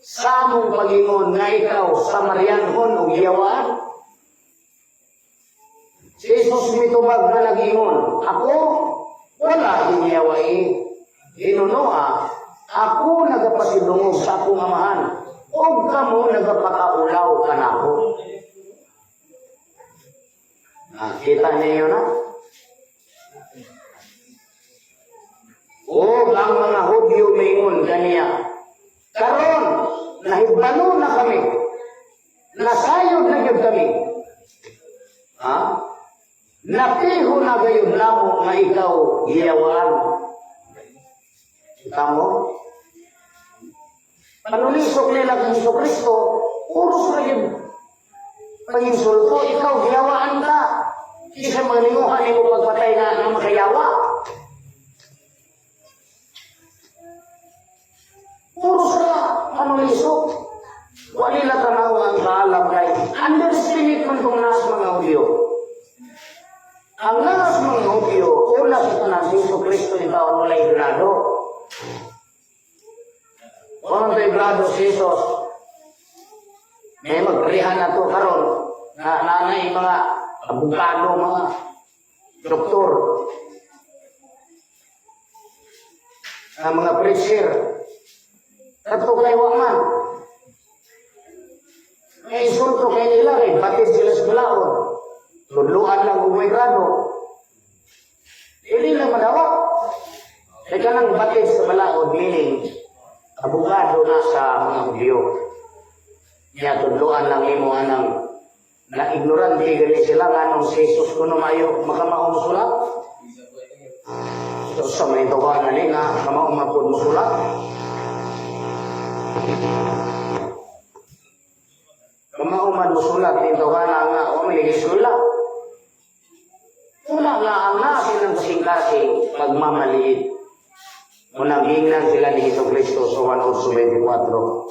sa among pag-ingon nga ikaw Samarianhon ug giyawaan?" Si Jesus mitubag nga nag-ingon, "Ako wala giyawai. Hinunoa, ako nagapasidungog sa akong Amahan, ug kamo nagapakaulaw kanako." Kita niyo na? O ang mga Hudyo mingon kaniya, "Karon nahibalo na kami, nasayod na gyud kami. Ha? Napiho na gayud namo nga ikaw giyawaan." Kita mo? Panulisok nila kang Hesus Kristo, puros na gyud panginsulto, "Ikaw giyawaan ka. Kinsa mga ninguhan nimo pagpatay nga makayawa?" Puro sa panulisok. Wa nila tanaw ang kaalam kay underestimate man tong naas mga Hudyo. Ang naas mga Hudyo, una sa tanan, si Hesus Kristo ni taon walay grado. Wala to'y grado si Jesus. May magprihan na to karon na nanay mga abogado, mga doktor, ang mga preacher. Kato kay wa man. May insulto kay nila kay batid sila sa balaod. Tudluan lang og may grado. Dili lang madawa. Kay kanang batid sa balaod, meaning abogado na sa mga Hudyo. Niya tudluan lang nimo anang na ignorante gani sila nganong si Jesus kuno mayo makamao mosulat. So, sa may tawanan ni nga kamao mapud mosulat. Kamao man mosulat ni tawanan nga wa man eskwela. Una nga ang nasa ng kasing-kasing pagmamaliit. Unang gingnan sila ni Hesus Kristo sa 1:24.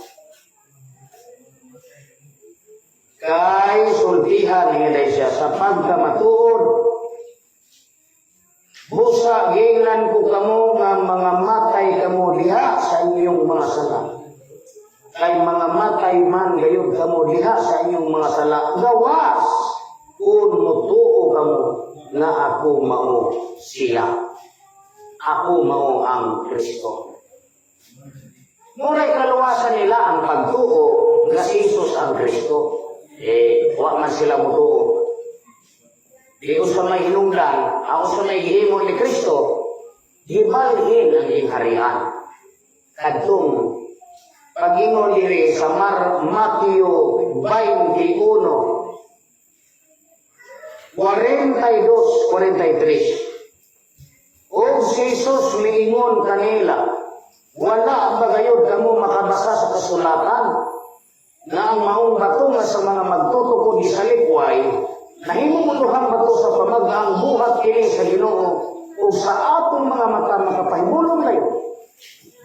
Kay sultihan ni siya sa pagkamatuod, "Busa gingnan ko kamo nga mga matay kamo diha sa inyong mga sala. Kay mga matay man gayud kamo diha sa inyong mga sala. Gawas kung mutuo kamo nga ako mao sila. Ako mao ang Kristo." Muray kaluwasan nila ang pagtuo nga si Jesus ang Kristo. Eh, wa man sila mutuo. Di sa may hinungdan, ako sa may gihimo ni Kristo, gibalhin ang gingharian. Kadtong pagingon diri sa Mateo 21, 42, 43. Og si Jesus miingon kanila, "Wala ba gayud kamo makabasa sa kasulatan nga ang maong bato nga sa mga magtutukod gisalikway, nahimo mo duhang bato sa pamag-ang buhat kini sa Ginoo ug sa atong mga mata makapahimulong kayo?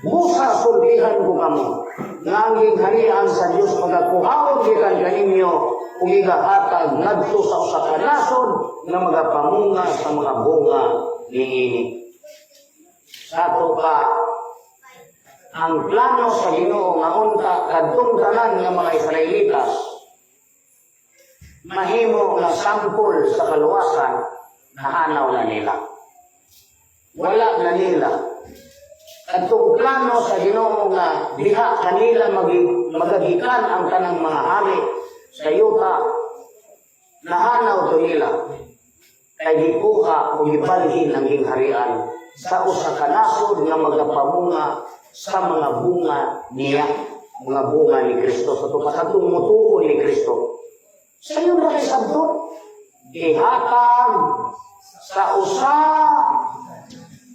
Busa sultihan ko kamo nga ang gingharian sa Dios pagakuhaon gikan kaninyo ug igahatag ngadto sa usa ka nasod nga magapamunga sa mga bunga niini." Sa ato pa ang plano sa Ginoo nga unta kadtong tanan nga mga Israelitas mahimo nga sampol sa kaluwasan, nahanaw na nila. Wala na nila. Adtong plano sa Ginoo nga diha kanila magagikan ang tanang mga hari sa yuta, nahanaw to nila kay gikuha o gibalhin ang gingharian sa usa ka nasod nga magapamunga sa mga bunga niya, mga bunga ni Kristo, sa tupas atong mutuo ni Kristo. Sayon ra kay sabton, ihatag sa usa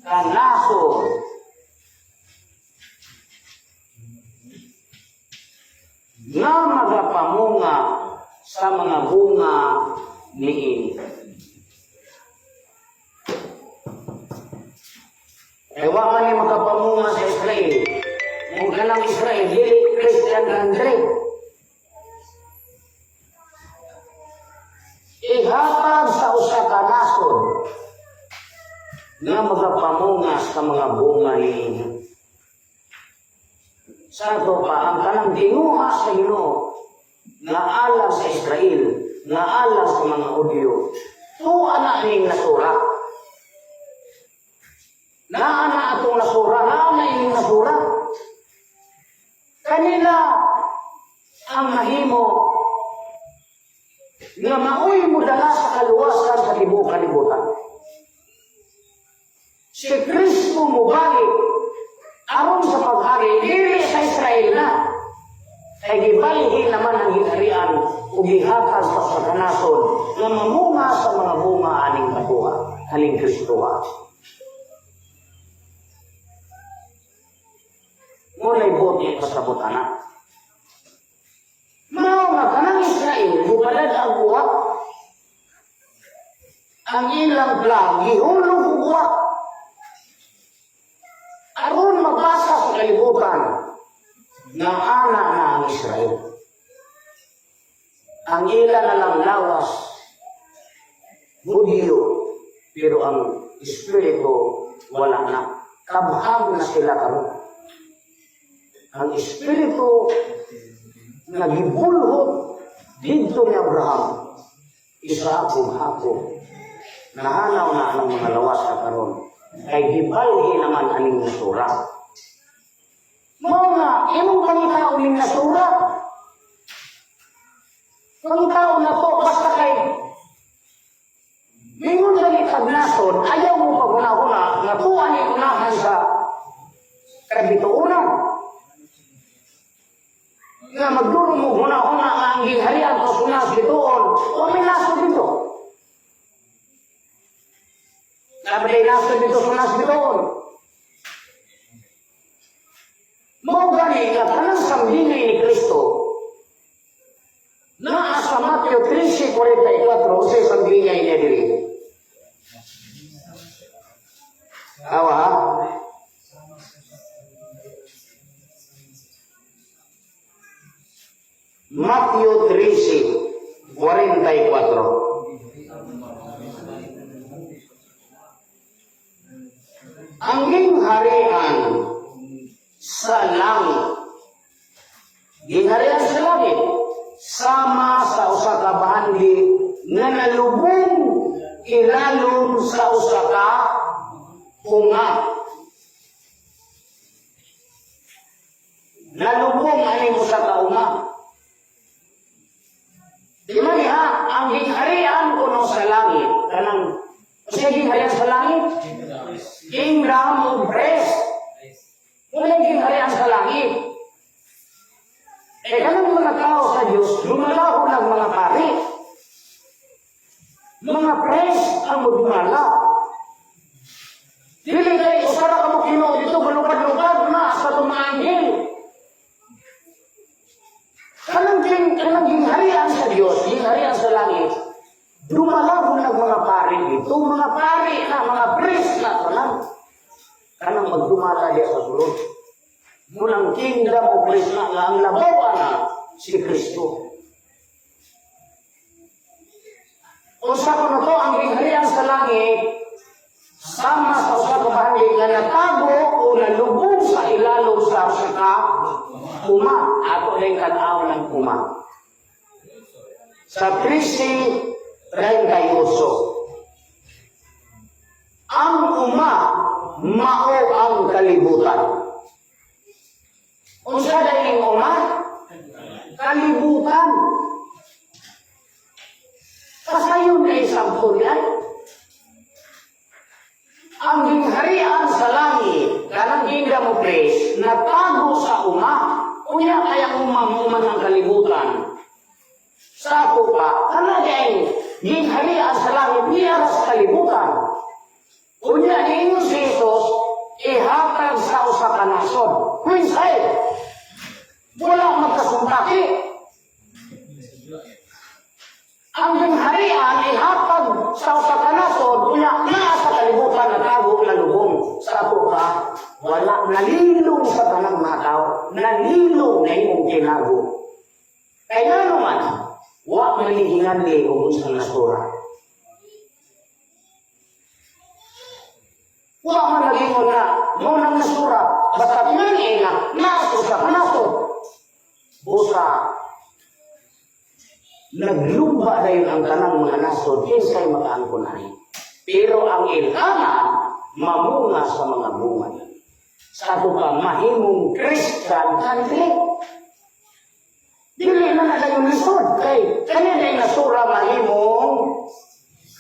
ka nasod nga magapamunga sa mga bunga niini. Eh, wa man ni makapamunga sa Israel. Kung kanang Israel, dili Christian country. Ihatag sa usa ka nasod nga magapamunga sa mga bunga niini. Sa ato pa, ang kanang tinguha sa Ginoo nga alang sa Israel, nga alang sa mga Hudyo, tuwa na ning nasura. Naa na atong nasura, naa na ining nasura. Kanila ang mahimo nga maoy modala sa kaluwasan sa tibuok kalibutan. Si Kristo mobalik aron sa paghari dili sa Israel na, kay gibalhin naman ang gingharian ug gihatag sa usa ka nasod nga mamunga sa mga bunga aning katuha, aning Kristoha. Mulay buot pasabot ana. Mao nga kanang Israel mubalad ang uwak. Ang ilang plan gihulog og uwak aron mabasa sa kalibutan nga ana na ang Israel. Ang ila na lang lawas Hudyo, pero ang espiritu wala na. Kabhag na sila karon. Ang espiritu nga gibulhot didto ni Abraham, Isaac ug Jacob, nahanaw na ang mga lawas sa karon kay gibalhi naman aning nasura. Mao nga imong pangitaon ning nasura. Pangitaon na to basta kay mingon dali tag nasod, ayaw mo paghuna-huna nga tuwa ni unahan sa kabituonan. Nga magduro mo huna-huna nga ang gingharian o sunas bituon, o may nasod dito. Nabalay nasod dito sunas bituon. Mao gani nga kanang sambingay ni Kristo naa sa Mateo 13:44, unsay sambingay niya diri? Awa ha? Mateo 13:44. Ang gingharian sa langit. Gingharian sa langit sama sa usa ka bahandi nga nalubong ilalom sa usa ka unga. Nalubong aning usa ka unga. Di man ha, ang gingharian kuno sa langit, kanang usa gingharian sa langit? Kingdom of Christ. Wala gingharian sa langit. Eh, kanang mga tao sa Diyos, lumalaho ng mga pari. Mga priest ang magdumala. Dili kay usara ka mo Ginoo dito malupad-lupad na sa itong mga anghel. Kanang gingharian sa Diyos, gingharian sa langit, dumalaho ng mga pari dito, mga pari na, mga priest na, tanan. Kanang magdumala diya sa sulod. Munang kingdom of Christ na nga ang labaw na si Kristo. Usa ko na to ang gingharian sa langit, sama sa usa ka bahandi nga natago o nalubog sa ilalom sa usa ka uma. Ato na yung tan-aw ng uma. Sa 13:38. Ang uma mao ang kalibutan. Unsa dahil uma? Kalibutan. Kasayon na isang ay ang gingharian sa langit, kanang kingdom of grace, natago sa uma. Unya kaya uma man ang kalibutan. Sa ato pa, kana ay gingharian sa langit, niya sa kalibutan. Unya niingon si Jesus, ihatag sa usa ka nasod. Coincide. Wala magkasuntaki. Ang gingharian ihatag sa usa ka nasod, unya naa sa kalibutan, natago, nalubong. Sa ato pa, wala, nalilong sa tanang mga tao, nalilong na imong tinago. Kaya naman, wa manihingan ni og unsang nasura. Wa man nagingon na mao nang nasura, basta tinani nga naa sa ka nasod. Busa naglumba dayon ang tanang mga nasod, kinsay makaangkon ani? Pero ang ilhanan mamunga sa mga bunga. Sa ato pa mahimong Christian country. Dili na na dayon lisod kay kani day nasura mahimong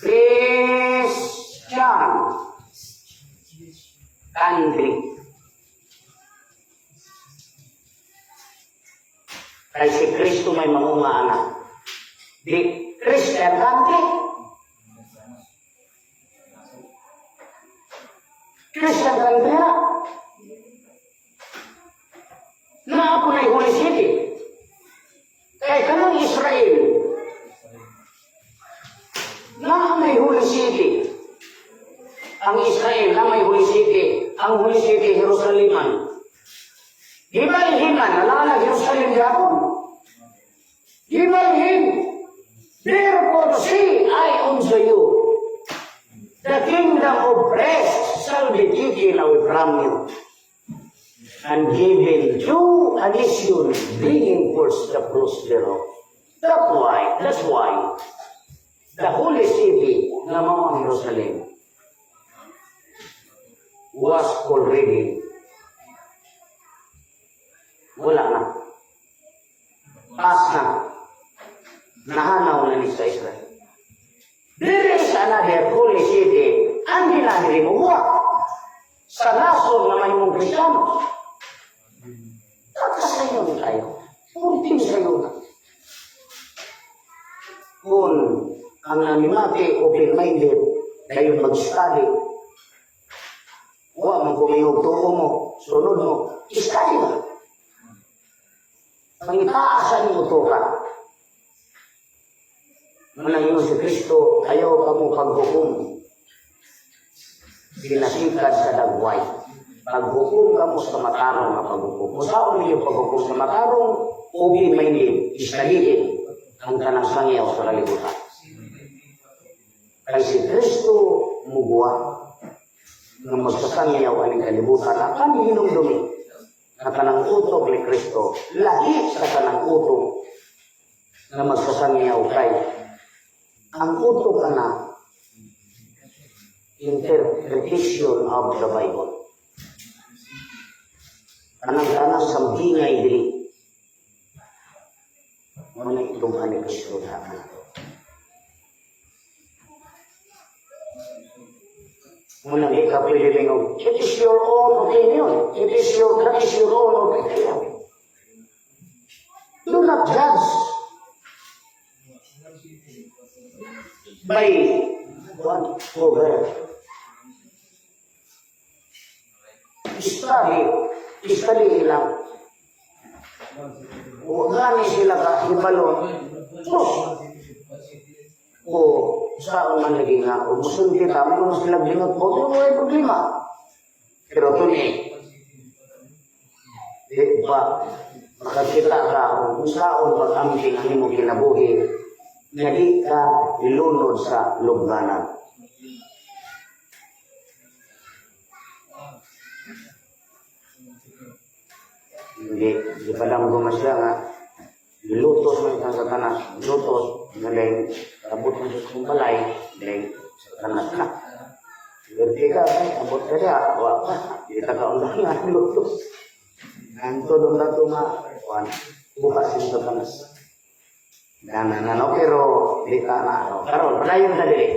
Christian country. Kay si Kristo may mamunga anak. Di Christian country. Christian country na. Naa po na Holy City. Kay kanang Israel, naa may Holy City. Ang Israel na may Holy City. Ang Holy City, Jerusaleman. Gibalhin man, nalala Jerusalem gapon. Gibalhin. "Therefore say I unto you, the kingdom of rest shall be taken away from you and given to a nation bringing forth the fruits thereof." That's why the Holy City na mao ang Jerusalem was already wala na. Pas na. Nahanaw na ni sa Israel. There is another holy city ang dinahiri mo sa nasod na mahimong Kristiyano. Kakasayon tayo. Punting sayo na. Kung ang namimati open-minded, dayon mag-study, wa man kumiyog tuo mo, sunod mo, study ba? Pangitaasan mo to ka. Manang yun si Kristo, ayaw ka mo paghukom. Ginasikad sa dagway. Paghukom ka mo sa matarong nga paghukom. Kung saan ninyo paghukom sa matarong, open-minded, istalihin ang kanang sangyaw sa kalibutan. Kay si Kristo muguwa nga magsasangyaw aning kalibutan apan hinumdumi na kanang utok ni Kristo lahi sa kanang utok nga magsasangyaw, kay ang utok ana interpretation of the Bible. Kanang kanang sambingay dili mo na itunghan ni Kristo sa akin. Munang ikaw pwede mingog, it is your own opinion. It is your, that is your own opinion. Do not judge by one over. Study, study lang. Huwag gani sila ka hibalo. Sus! O saan man lagi nga, o musun kita, may mga sila bingot mo, pero wala problema. Pero tuni, di ba, makakita ka o kung saan pag-amping ang imong kinabuhi, nga di ka ilunod sa lugbanan. Hindi, di pa lang gumasya nga, lutos man kang Satanas, lutos, nga dahil abot mo sa kong balay, dahil Satanas na. Swerte ka, ay, abot ka diha, wa pa. Di ta kaundangan luto. Nanto doon na ito nga, kuan, bukas yung Satanas. Na, na, na, no, pero di ta na, no. Karon, padayon ta dili.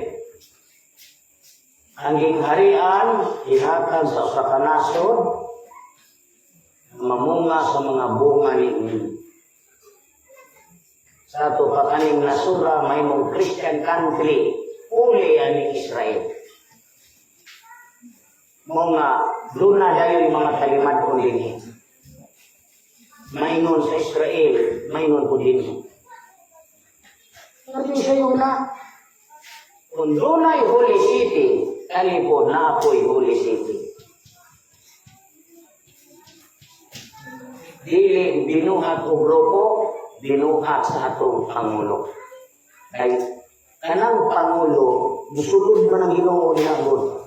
Ang gingharian, ihatag sa usa ka nasod, mamunga sa mga bunga ni ini. Sa ato pa kaning nasura, mahimong Christian country, uli ani Israel. Mga doon na dayon mga talimad-on dinhi. Maingon sa Israel, maingon po dinhi. Sabi sa iyo na, kung dunay Holy City, kani po na ako'y Holy City. Dili binuhat og grupo, binuhat sa atong pangulo. Kay kanang pangulo, musulod man ang Ginoo niya god.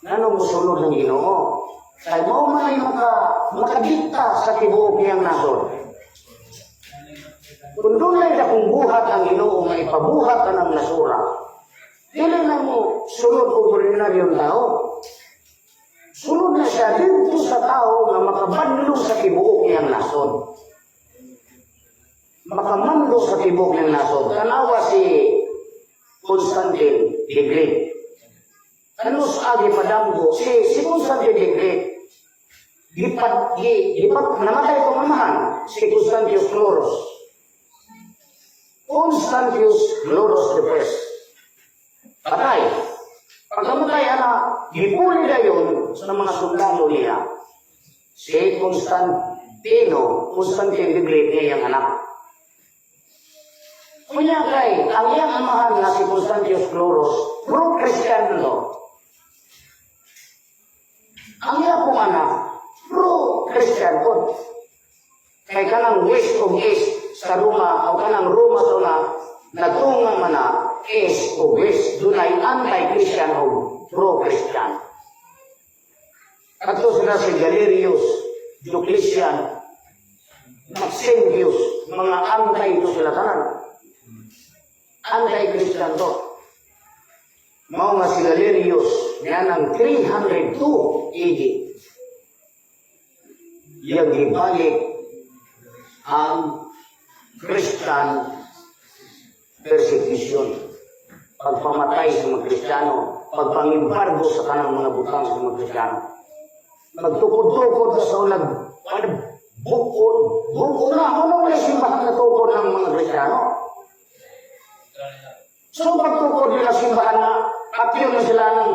Nganong musulod ng Ginoo? Kay mao man ay makadikta sa tibuok niyang nasod. Kung dunay dakong buhat ang Ginoo nga ipabuhat ang nasura, dili na mo sulod og ordinaryong tao. Sulod na siya dito sa tao nga makabadlong sa tibuok niyang nasod. Makamando sa tibuok niyang nasod. Tanawa si Constantine the Great. Kanus agi padamgo si Constantine the Great. Gipat gi gipat namatay ko amahan si Constantius Chlorus. Constantius Chlorus the First. Patay. Pagkamatay ana, gipuli dayon sa mga sundalo niya. Si Constantino, Constantine the Great niya iyang anak. Kunya kay, ang iyang amahan nga si Constantius Chlorus, pro-Christian no. Ang iyang pong anak, pro-Christian po. Kay kanang West ug East sa Roma, o kanang Roma sa una, nagtunga man na East o West, dunay anti-Christian o pro-Christian. Kato sila si Galerius, Diocletian, Maxentius, mga anti ito sila tanan. Anti-Christian to. Mao nga si Galerius, yan ang 302 AD. Yang gibalik ang Christian persecution. Pagpamatay sa mga Kristiyano, pagpangimbargo sa kanang mga butang sa mga Kristiyano. Magtukod-tukod sa unag, ano, bukod, bukod na, ano wala simbahan na tukod ng mga Kristiyano? So pagtukod nila simbahan na, apyo na sila ng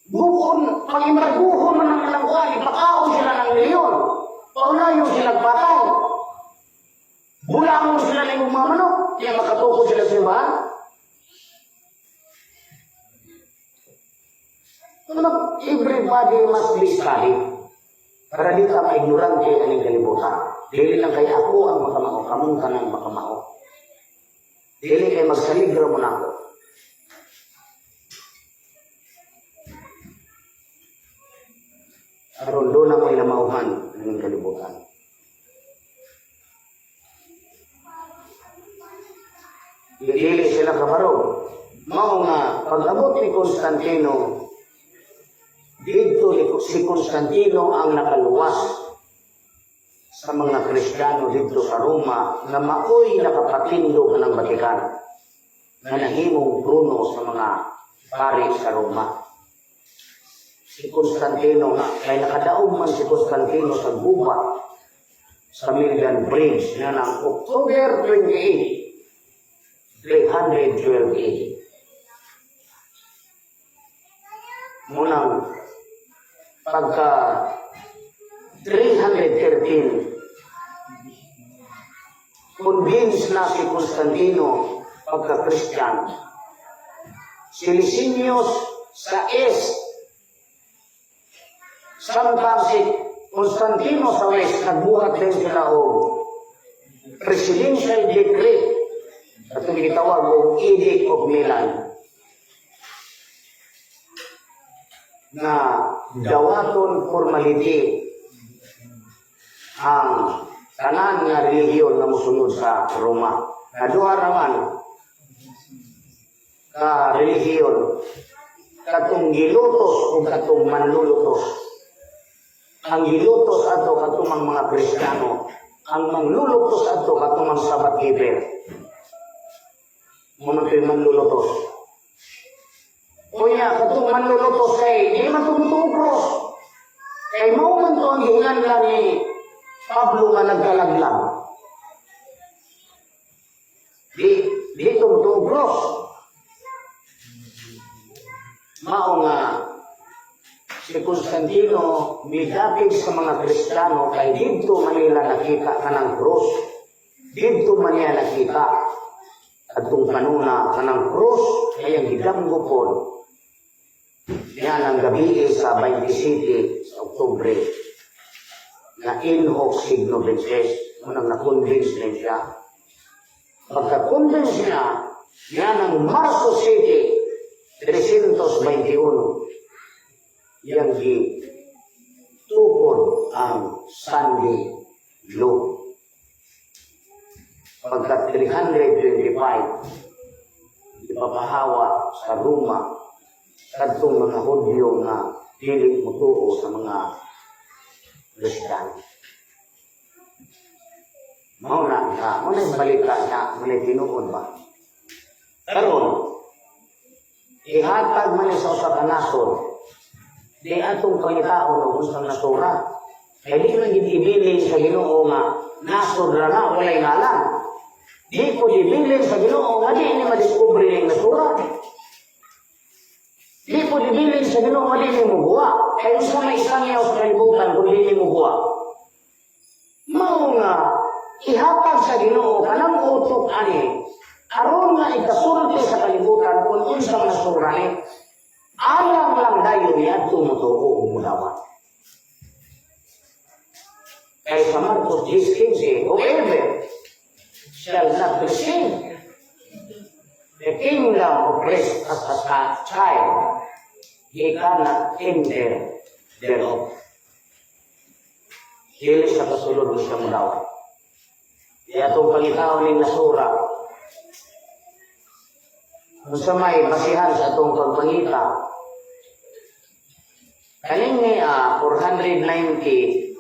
bukon, pag-imbarguhon man ang ilang kuhan, ipakaon sila ng milyon. Paunayo sila patay. Bulangon sila ng mga manok, kaya makatukod sila sa simbahan. Ano, everybody must be studied. Para di ka maignorante aning kalibutan. Dili lang kay ako ang makamao, kamong kanang makamao. Dili kay magsalig ra mo nako. Aron doon na mo'y namauhan aning kalibutan. Dili sila kabarog. Mao nga pag-abot ni Constantino, dito si Constantino ang nakaluwas sa mga Kristiyano dito sa Roma na maoy nakapatindog ng Vatican na nahimong trono sa mga pari sa Roma. Si Constantino nga, kay nakadaog man si Constantino sa gubat sa Milvian Bridge na ng October 28, 312 AD. Munang pagka 313, convinced na si Constantino pagka-Christian. Si Licinius sa East, samtang si Constantino sa West, nagbuhat din sila og presidential decree at ang gitawag og Edict of Milan na dawaton formality ang tanan nga relihiyon nga mosunod sa Roma. Na duha raman Ka relihiyon, katong gilutos o katong manlulutos. Ang gilutos ato katong ang mga Kristiyano, ang manglulutos ato katong ang Sabbath keeper. Mao man to'y manlulutos. Kunya, katong manlulutos kay di man tumutuo cross. Kay mao man to ang gihinganlan ni Pablo nga nagkalaglag. Di tumutuo cross. Mao nga si Constantino midapig sa mga Kristiyano kay didto man nila nakita kanang cross. Didto man niya nakita adtong kanuna kanang cross kay ang gidamgo pod niya ng gabi sa 27 sa Oktubre na in hoc signo vinces. Unang na-convince din siya. Pagka-convince niya, niya ng Marso 7, 321, yang gi tukod ang Sunday law. Pagka 325, ipapahawa sa Roma kadtong mga Hudyo nga dili motuo sa mga Kristiyano. Mao na ka, mao na yung balita niya, mao na yung tinuod ba? Karon, ihatag man ni sa usa ka nasod, di atong pangitaon og unsang nasura. Kay di man gid ibilin sa Ginoo nga nasod ra na walay ngalan. Di ko ibilin sa Ginoo nga di ni madiskubre ning nasura. Di ko ibilin sa Ginoo nga di ni muguwa. Kay unsa may isangyaw sa kalibutan kung di ni muguwa? Mao nga ihatag sa Ginoo kanang utok ani aron nga ikasulti sa kalibutan kung unsang nasura ni, alang lang dayon niadto motuo ug modawat. Kay sa Marcos 10:15, "Whoever shall not receive the kingdom of Christ as a child, he cannot enter thereof." Dili sa kasulod mo siya modawat. Di atong pangitaon ning nasura. Kung sa may basihan sa atong pagpangita, kaning niya 490,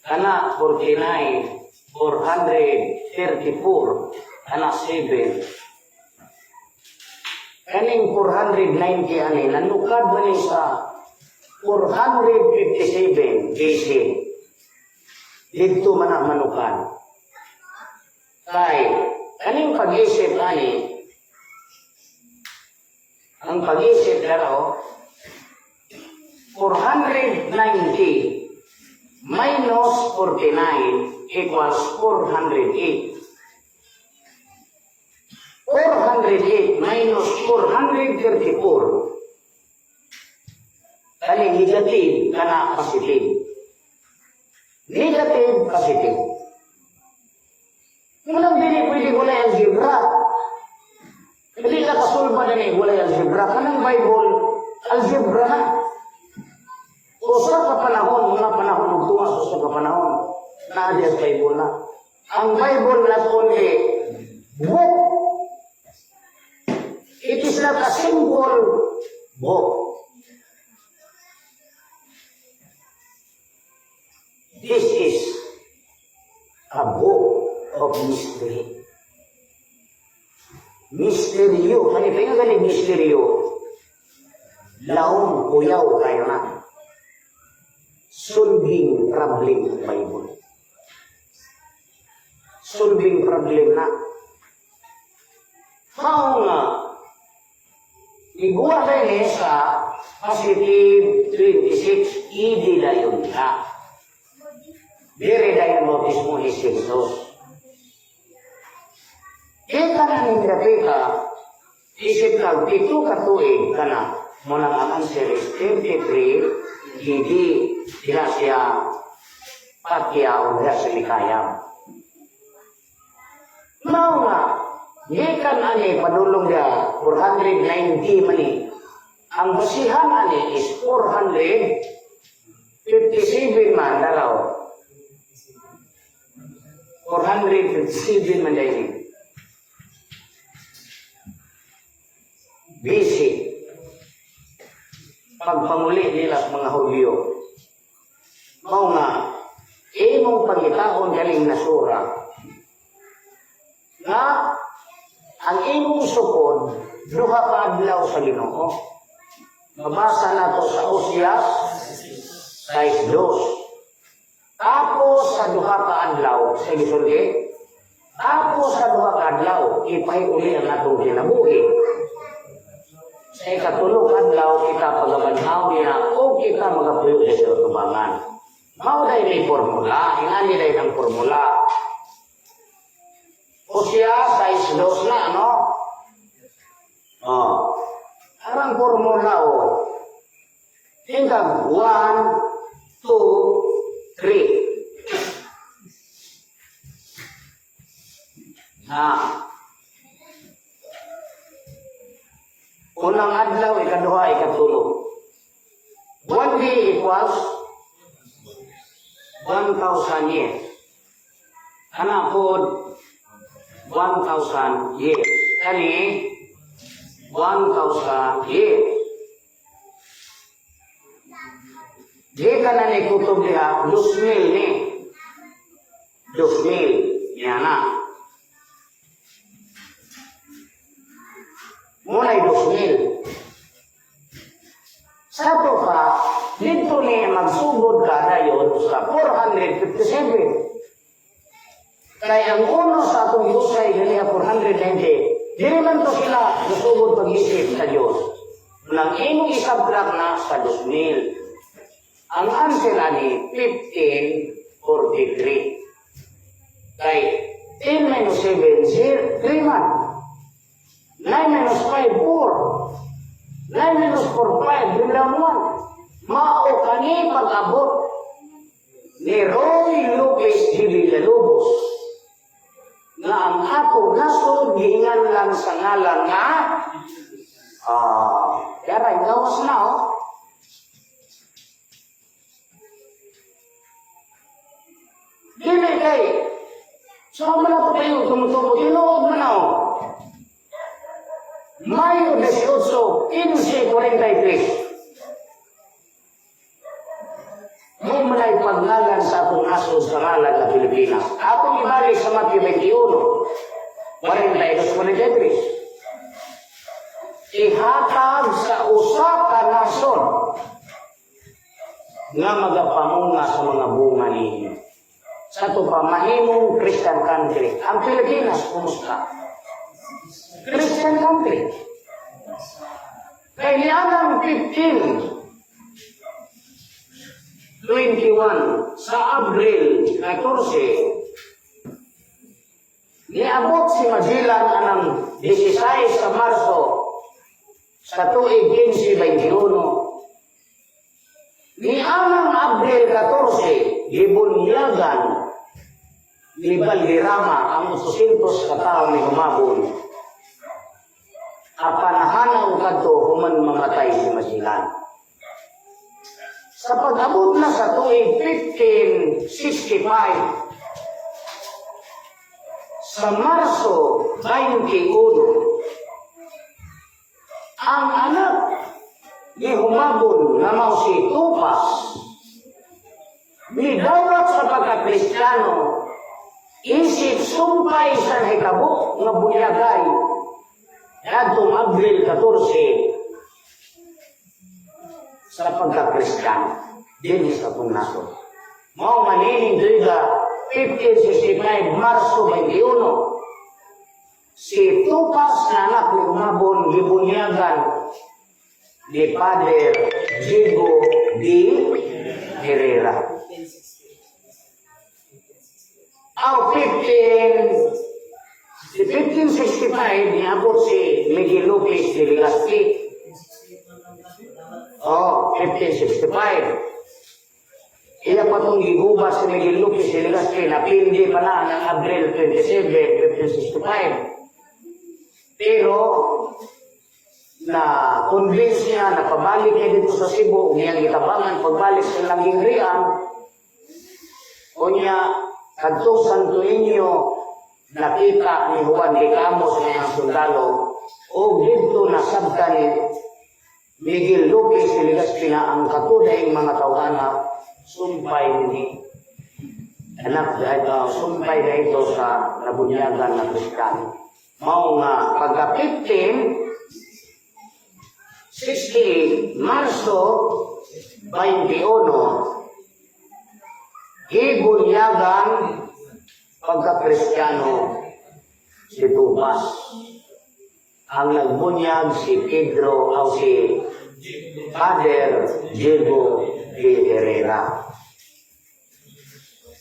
kana 49, 434, kana 7. Kaning 490 ani nanukad man ni sa 457 BC. Didto man ang manukan. Kay kaning pag-isip ani, ang pag-isip daraw, 490 minus 49 equals 408. 408 minus 434. Kani negative, kana positive. Negative, positive. Munang dili pwede walay algebra. Hindi ka kasulba na ni walay algebra. Kanang Bible, algebra na. Usa ka panahon, mga panahon, ug tunga sa usa ka panahon, naa di ang Bible na. Ang Bible not only book, it is not a simple book. This is a book of mystery. Misteryo. Kani pa nga gani misteryo. Laom, kuyaw kayo na. Solving problem ang Bible. Solving problem na. Mao nga, iguwa kayo sa positive 26, idi dayon ka. Dire dayon bautismo ni si Jesus. Ika na ning ka, isip lang, 7 ka tuig ka na, mo lang ang answer is 33, hindi diha siya patya o diha siya likayam. Mao nga, gikan ani padulong dia 490 man ni. Ang basihan ani is 457 man daraw. 457 man dahil. Pagpanguli nila sa mga Hudyo. Mao nga, imong pangitaon galing nasura nga ang imong sukod duha ka adlaw sa Ginoo. Mabasa nato sa Osias 6:2. Tapos sa duha ka adlaw, sa gisulti, tapos sa duha ka adlaw, ipahiuli ang atong kinabuhi. Sa ikatulo ka adlaw, kita pagabanhaw niya o kita magapuyo sa tubangan. Mao dahil may formula, ingani dahil ang formula. Hosea 6:2 na, no? Oh. Arang formula, oh. Tingkag 1, 2, 3. Na. Unang adlaw, ikaduha, ikatulo. 1 day equals 1,000 years. Ana pod 1,000 years. Kani 1,000 years. Di ka na ni kutob diha, 2,000 ni. 2,000. Yan na. Muna'y 2,000. Sa to pa, dito ni magsugod ka dayon sa 457. Kay ang uno sa atong yusay ganiha 490, dili man to sila nasugod pag-isip sa Dios. Nang imong isubtract na sa 2,000. Ang answer ani 1543. Kay 10 minus 7, 0, 3 man. 9 minus 5, 4. 9 minus 4, 5, bring down 1. Mao kani pag-abot ni Roy Lopez de Villalobos nga ang atong nasod gihingan lang sa ngalan nga ah, gawas na, oh. Dili kay sa man ato kayo tumutubo, tinuod man na, oh. Mayo 18, 1543. Mo manay pagngalan sa atong nasod sa ngalan na Pilipinas. Atong ibalik sa Matthew 21, 42, 43. Ihatag sa usa ka nasod nga magapamunga sa mga bunga ninyo. Sa ato pa, mahimong Christian country. Ang Pilipinas, kumusta? Christian country. Kay nianang 1521 sa Abril 14, niabot si Magellan anang 16 sa Marso sa tuig 1521. Nianang Abril 14, gibunyagan ni Valderrama ang 800 ka tawo ni Humabon. Apan nahanaw kadto human mamatay si Magellan. Sa pag-abot na sa tuig 1565, sa Marso 21, ang anak ni Humabon na mao si Tupas, midawat sa pagka-Kristiyano, isip sumpay sa nahitabo nga bunyagay kadtong Abril 14 sa pagka-Kristiyano dinhi sa atong nasod. Mao manining tuiga 1565 Marso 21, si Tupas na anak ni Humabon gibunyagan ni Father Diego de Herrera. Aw, 15 si 1565 niabot si Miguel Lopez de Legazpi. Oh, 1565. Iya pa itong giguba si Miguel Lopez de Legazpi, napindi pa na ng Abril 27, 1565. Pero na convince niya na pabalik niya dito sa Cebu, niyang gitabangan pagbalik sa ilang gingharian, unya kadtong Santo Niño nakita ni Juan de Camus nga ang sundalo o didto nasabtan ni Miguel Lopez de Legazpi nga ang katudaing mga tawhana sumpay ni anak sumpay na ito sa nabunyagan na Kristiyano. Mao nga pagka 1568, Marso 21, gibunyagan pagka-Kristiyano si Tubas. Ang nagbunyag si Pedro o si Father Diego de Herrera.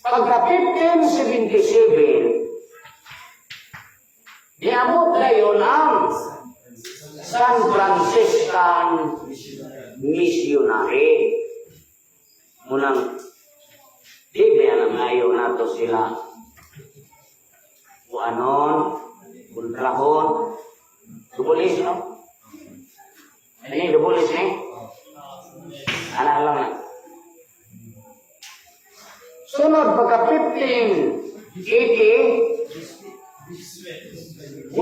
Pagka 1577, niabot na yun ang San Franciscan Missionary. Munang, di ba na ngayon nato sila kuanon, kontrahon, dubulis, no? Ini dubulis ni? Anak lang na. Sunod, pagka 1581,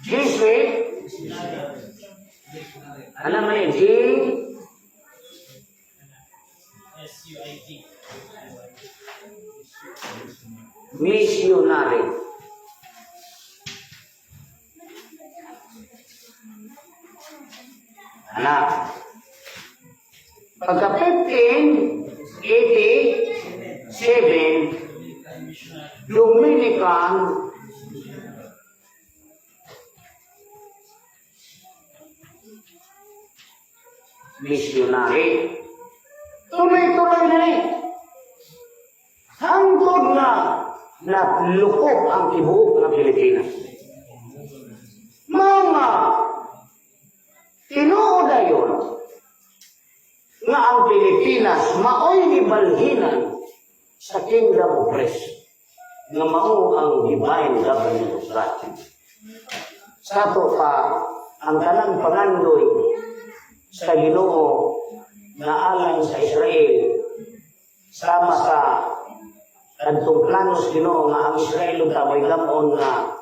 Jesuit, ano man yun? G, SUIT. Missionary. Anak. Pagka 1587, Dominican missionary. Tuloy-tuloy na ni. Hangtod na nalukop ang tibuok ng Pilipinas. Mga tinuod dayon nga ang Pilipinas maoy gibalhinan sa Kingdom of Christ nga mao ang divine government of God. Sa ato pa ang tanang pangandoy sa Ginoo nga alang sa Israel, sama sa kadtong plano sa Ginoo nga ang Israel unta may gamon nga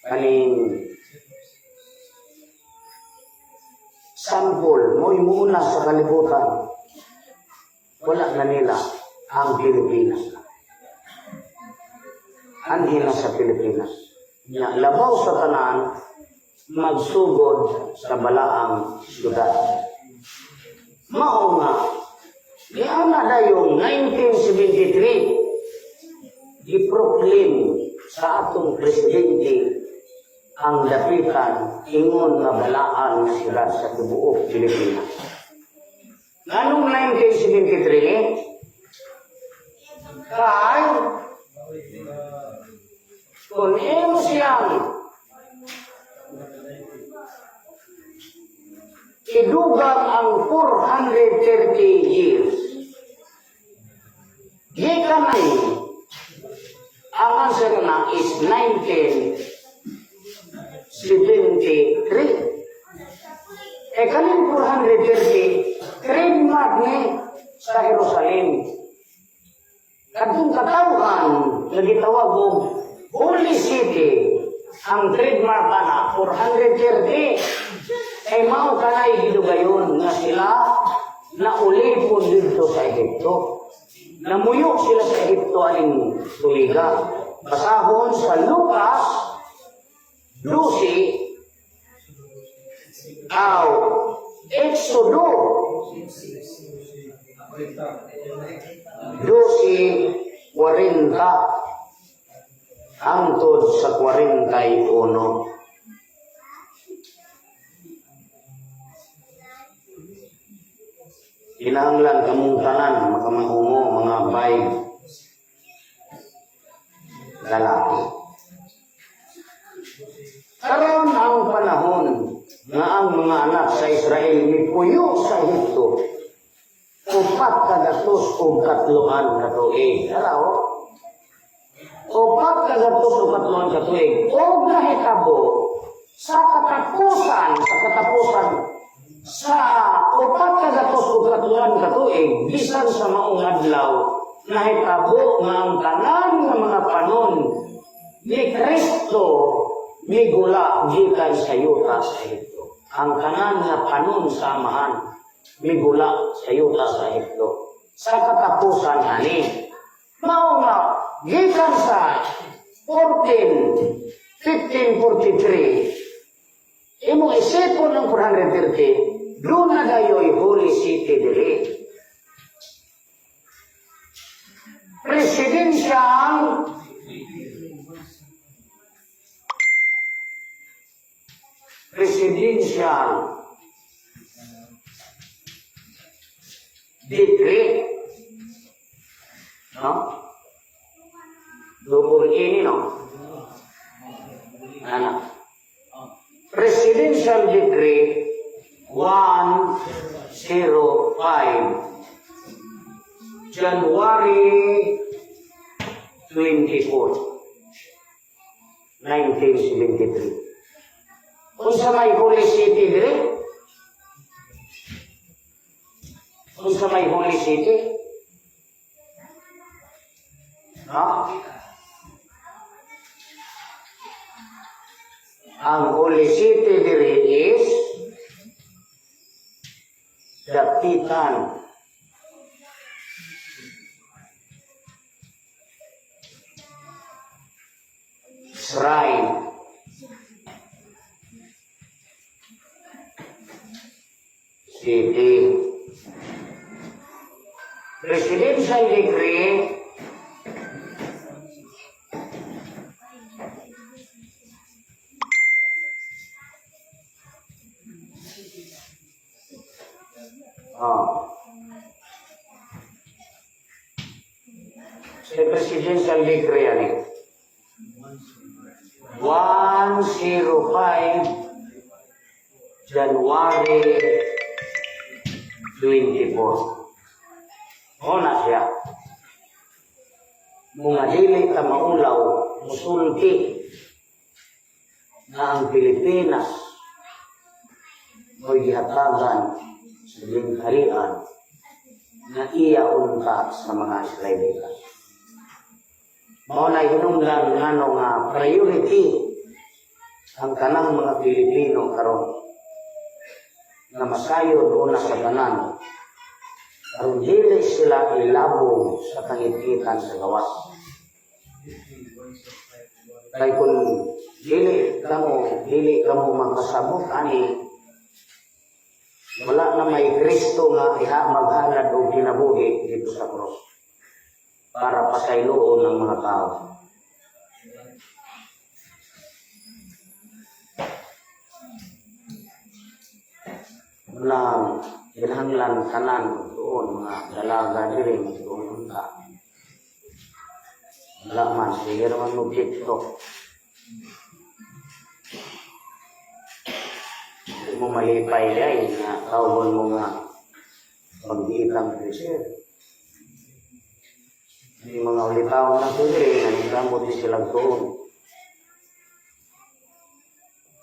kaning sampol mo'y muna sa kalibutan, wala na nila ang Pilipinas na. Anhi na sa Pilipinas. Nya, labaw sa tanan, magsugod sa balaang syudad. Mao nga, niana dayong 1973, giproclaim sa atong presidente ang Dapitan ingon nga balaan nga syudad sa tibuok Pilipinas. Nganong 1973 ni? Kay kung imo siyang idugang ang 430 years, gikan ay ang answer na is 1973. Eh kaning 430, trademark ni sa Jerusalem. Kadtong katawhan nga gitawag og Holy City, ang trademark ana 430. Kay mao kanay gidugayon nga sila naulipon didto sa Ehipto. Namuyo sila sa Ehipto aning tuliga. Basahon sa Lucas 12 aw Exodo 12:40 hangtod sa 41. Kinahanglan kamong tanan makamaungo mga bay lalaki. Karon ang panahon nga ang mga anak sa Israel mipuyo sa Ehipto, 403 ka tuig. Tara oh. 403 ka tuig. Og nahitabo sa katapusan sa 403 ka tuig, bisan sa maong adlaw, nahitabo nga ang tanan nga mga panon ni Kristo. Migula gikan sa yuta sa Ehipto. Ang tanan nga panon sa amahan, migula sa yuta sa Ehipto. Sa katapusan ani, mao nga gikan sa 14 1543, imong isipon ng 430, duna na dayoy Holy City diri. Presidential decree. No? Double A ni, no? Ano? Presidential Decree 105, January 24, 1973. Unsa may Holy City dire? Unsa may Holy City? No? Ang Holy City dire is Dapitan Shrine City. Presidential Decree Oh. Sa Presidential Decree ani 105, January 24. O na siya. Mga dili ta maulaw, musulti na ang Pilipinas mo'y gihatagan sa gingharian na iya unta sa mga Israelita. Mao na hinungdan ngano nga priority ang tanang mga Pilipino karon nga masayod una sa tanan aron dili sila ilabong sa kangit-itan sa gawas. Kay kung dili kamo makasabot ani, wala na may Kristo nga iha maghalad og kinabuhi dito sa cross para pasayloon ng mga tao. Wala kinahanglan tanan doon mga dalaga diri doon unta. Wala man sige naman mo TikTok. Di mo malipay ay nga tawgon mo nga pag-iitang preser. May mga ulitaw na ito diri nga ningkamot di silang tuon.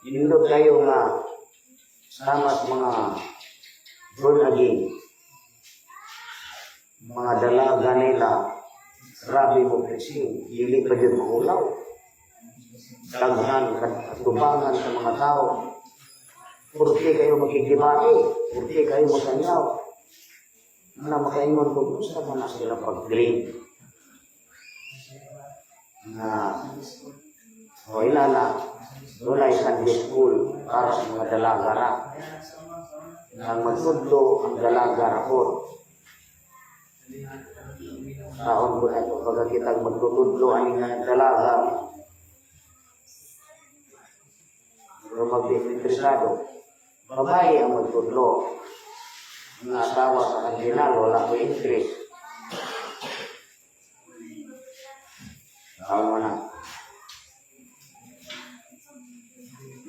Nindot kayo nga sama sa mga born again. Mga dalaga nila, grabe mo preaching, dili pa dyan maulaw. Daghan, katubangan sa mga tao. Purti kayo makigdebate, purti kayo masanyaw. Na makaingon ko, sa man na sila pag-grade. Nga, o ilala, dunay Sunday school para sa mga dalaga ra. Ang magtudlo ang dalaga ra po. Taon ko na ito, pagkakitang magtutudlo ang nga dalaga, pero mag-interesado, babae ang magtudlo. Ang asawa sa kardinal, wala ko interest. Tama mo na.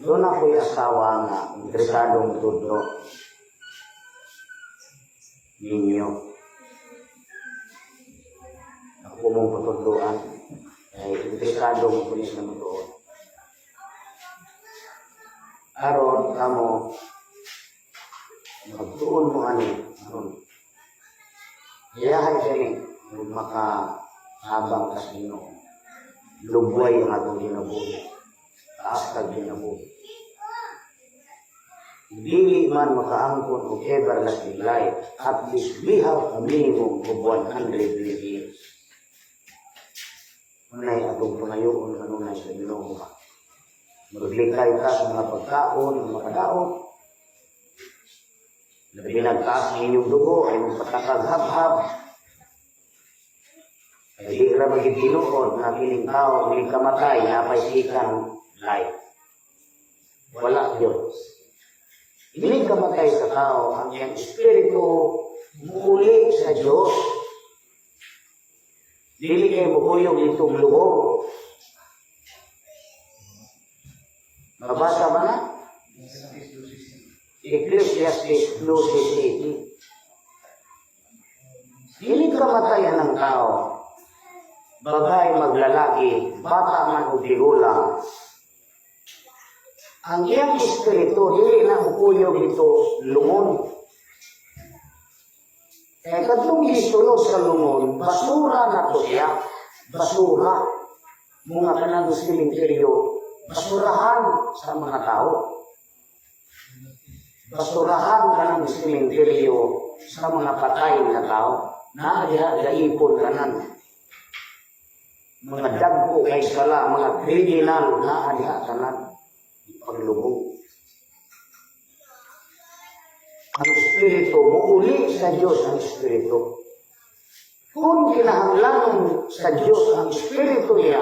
Doon ako'y asawa nga, interesadong tudlo. Ninyo. Ako mong patudloan. Ay, interesado mo kunis na doon. Aron, kamo, magtuon mo ani, aron. Iyahay kani, makahabang ka sa Ginoo. Lubway ang atong kinabuhi. Taas kag kinabuhi. Dili man makaangkon og everlasting life, at least we have a minimum of 120 years. Unay atong pangayoon kanunay sa Ginoo. Maglikay ka sa mga pagkaon, mga makadaot. Labi nagtaas ang inyong dugo, ay magpatakag habhab. Ay di ra maging tinuod na kining tao, kining kamatay, napay second life. Wala yun. Ining kamatay sa tao, ang iyang espiritu muuli sa Diyos. Dili kay mukuyog itong lubong. Mabasa ba na? Ecclesiastes 12:7. Dili kamatayan ng tao, bagay maglalaki, bata man o tigulang, ang iyang espiritu, dili na mukuyog dito lungon. Kaya kadtong gisulod sa lungon, basura na to siya. Basura. Mga kanang sementeryo, basurahan sa mga tao. Basurahan kanang sementeryo sa mga patay na tao. Naa diha gaipon kanan. Mga dagko kay sala, mga kriminal, naa diha kanan. Paglubong. Ang espiritu, muuli sa Diyos ang espiritu. Kung kinahanglanon sa Diyos ang espiritu niya,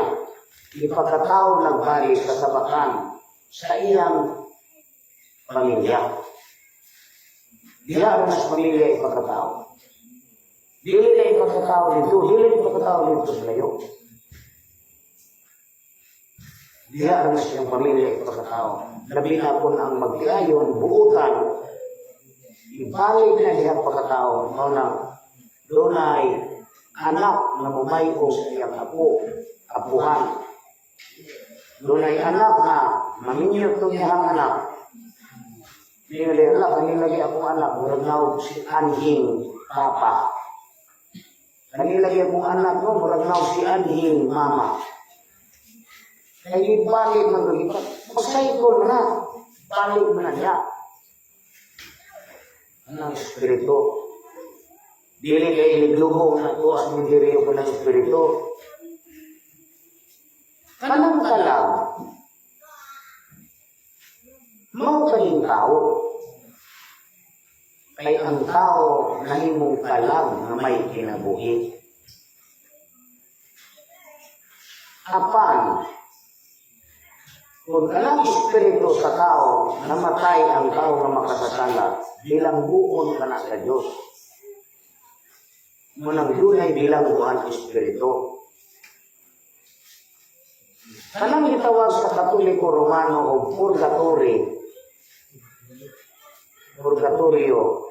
ipakatao nagbali sa sabakan sa iyang pamilya. Diha na sa pamilya ipakatao. Dili na ipakatao dito, dili na ipakatao dito sa layo. Diha na sa iyang pamilya ipakatao. Labi na kung ang magtiayon, buutan, ibalik na diha pagkatao, mao na dunay anak na mumayo sa iyang apo, apuhan. Dunay anak na maminyo tong iyang anak. Dili ala kani lagi akong anak, murag naog si anhing papa. Kani lagi akong anak no, murag naog si anhing mama. Kay ibalik man gud magcycle na, balik man na niya. Anang espiritu. Dili kay iniglubong na to as mindiryo ko ng espiritu. Kanang kalag, mao kaning tao. Kay ang tao nahimong kalag nga may kinabuhi. Apan, kung kanang espiritu sa tao, namatay ang tao nga makasasala, bilangguon ka na sa Diyos. Munang dunay bilangguan ang espiritu. Kanang gitawag sa Katoliko Romano o purgatory, purgatorio,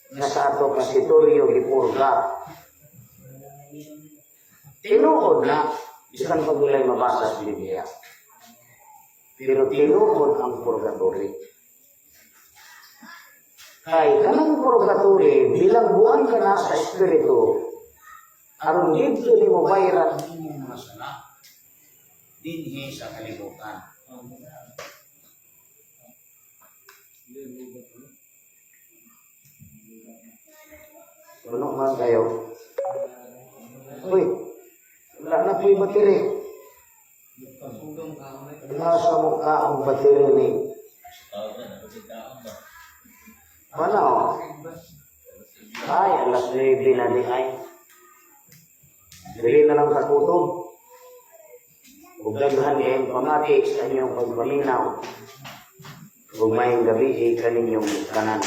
nga sa ato kasitorio gipurga. Tinuod na, bisan pag walay mabasa sa Biblia. Pero tinuod ang purgatory. Kay kanang purgatory, bilangguan ka na sa espiritu, aron didto nimo bayran ang imong mga sala dinhi sa kalibutan. Puno man kayo. Uy, wala na po'y battery. Nasa mukha ang battery ni. Wala oh. Ay, alas 9 na di ay. Dili na lang kagutom. Ug daghan kayong pamati sa inyong pagpaminaw. Ug maayong gabi kaninyong tanan.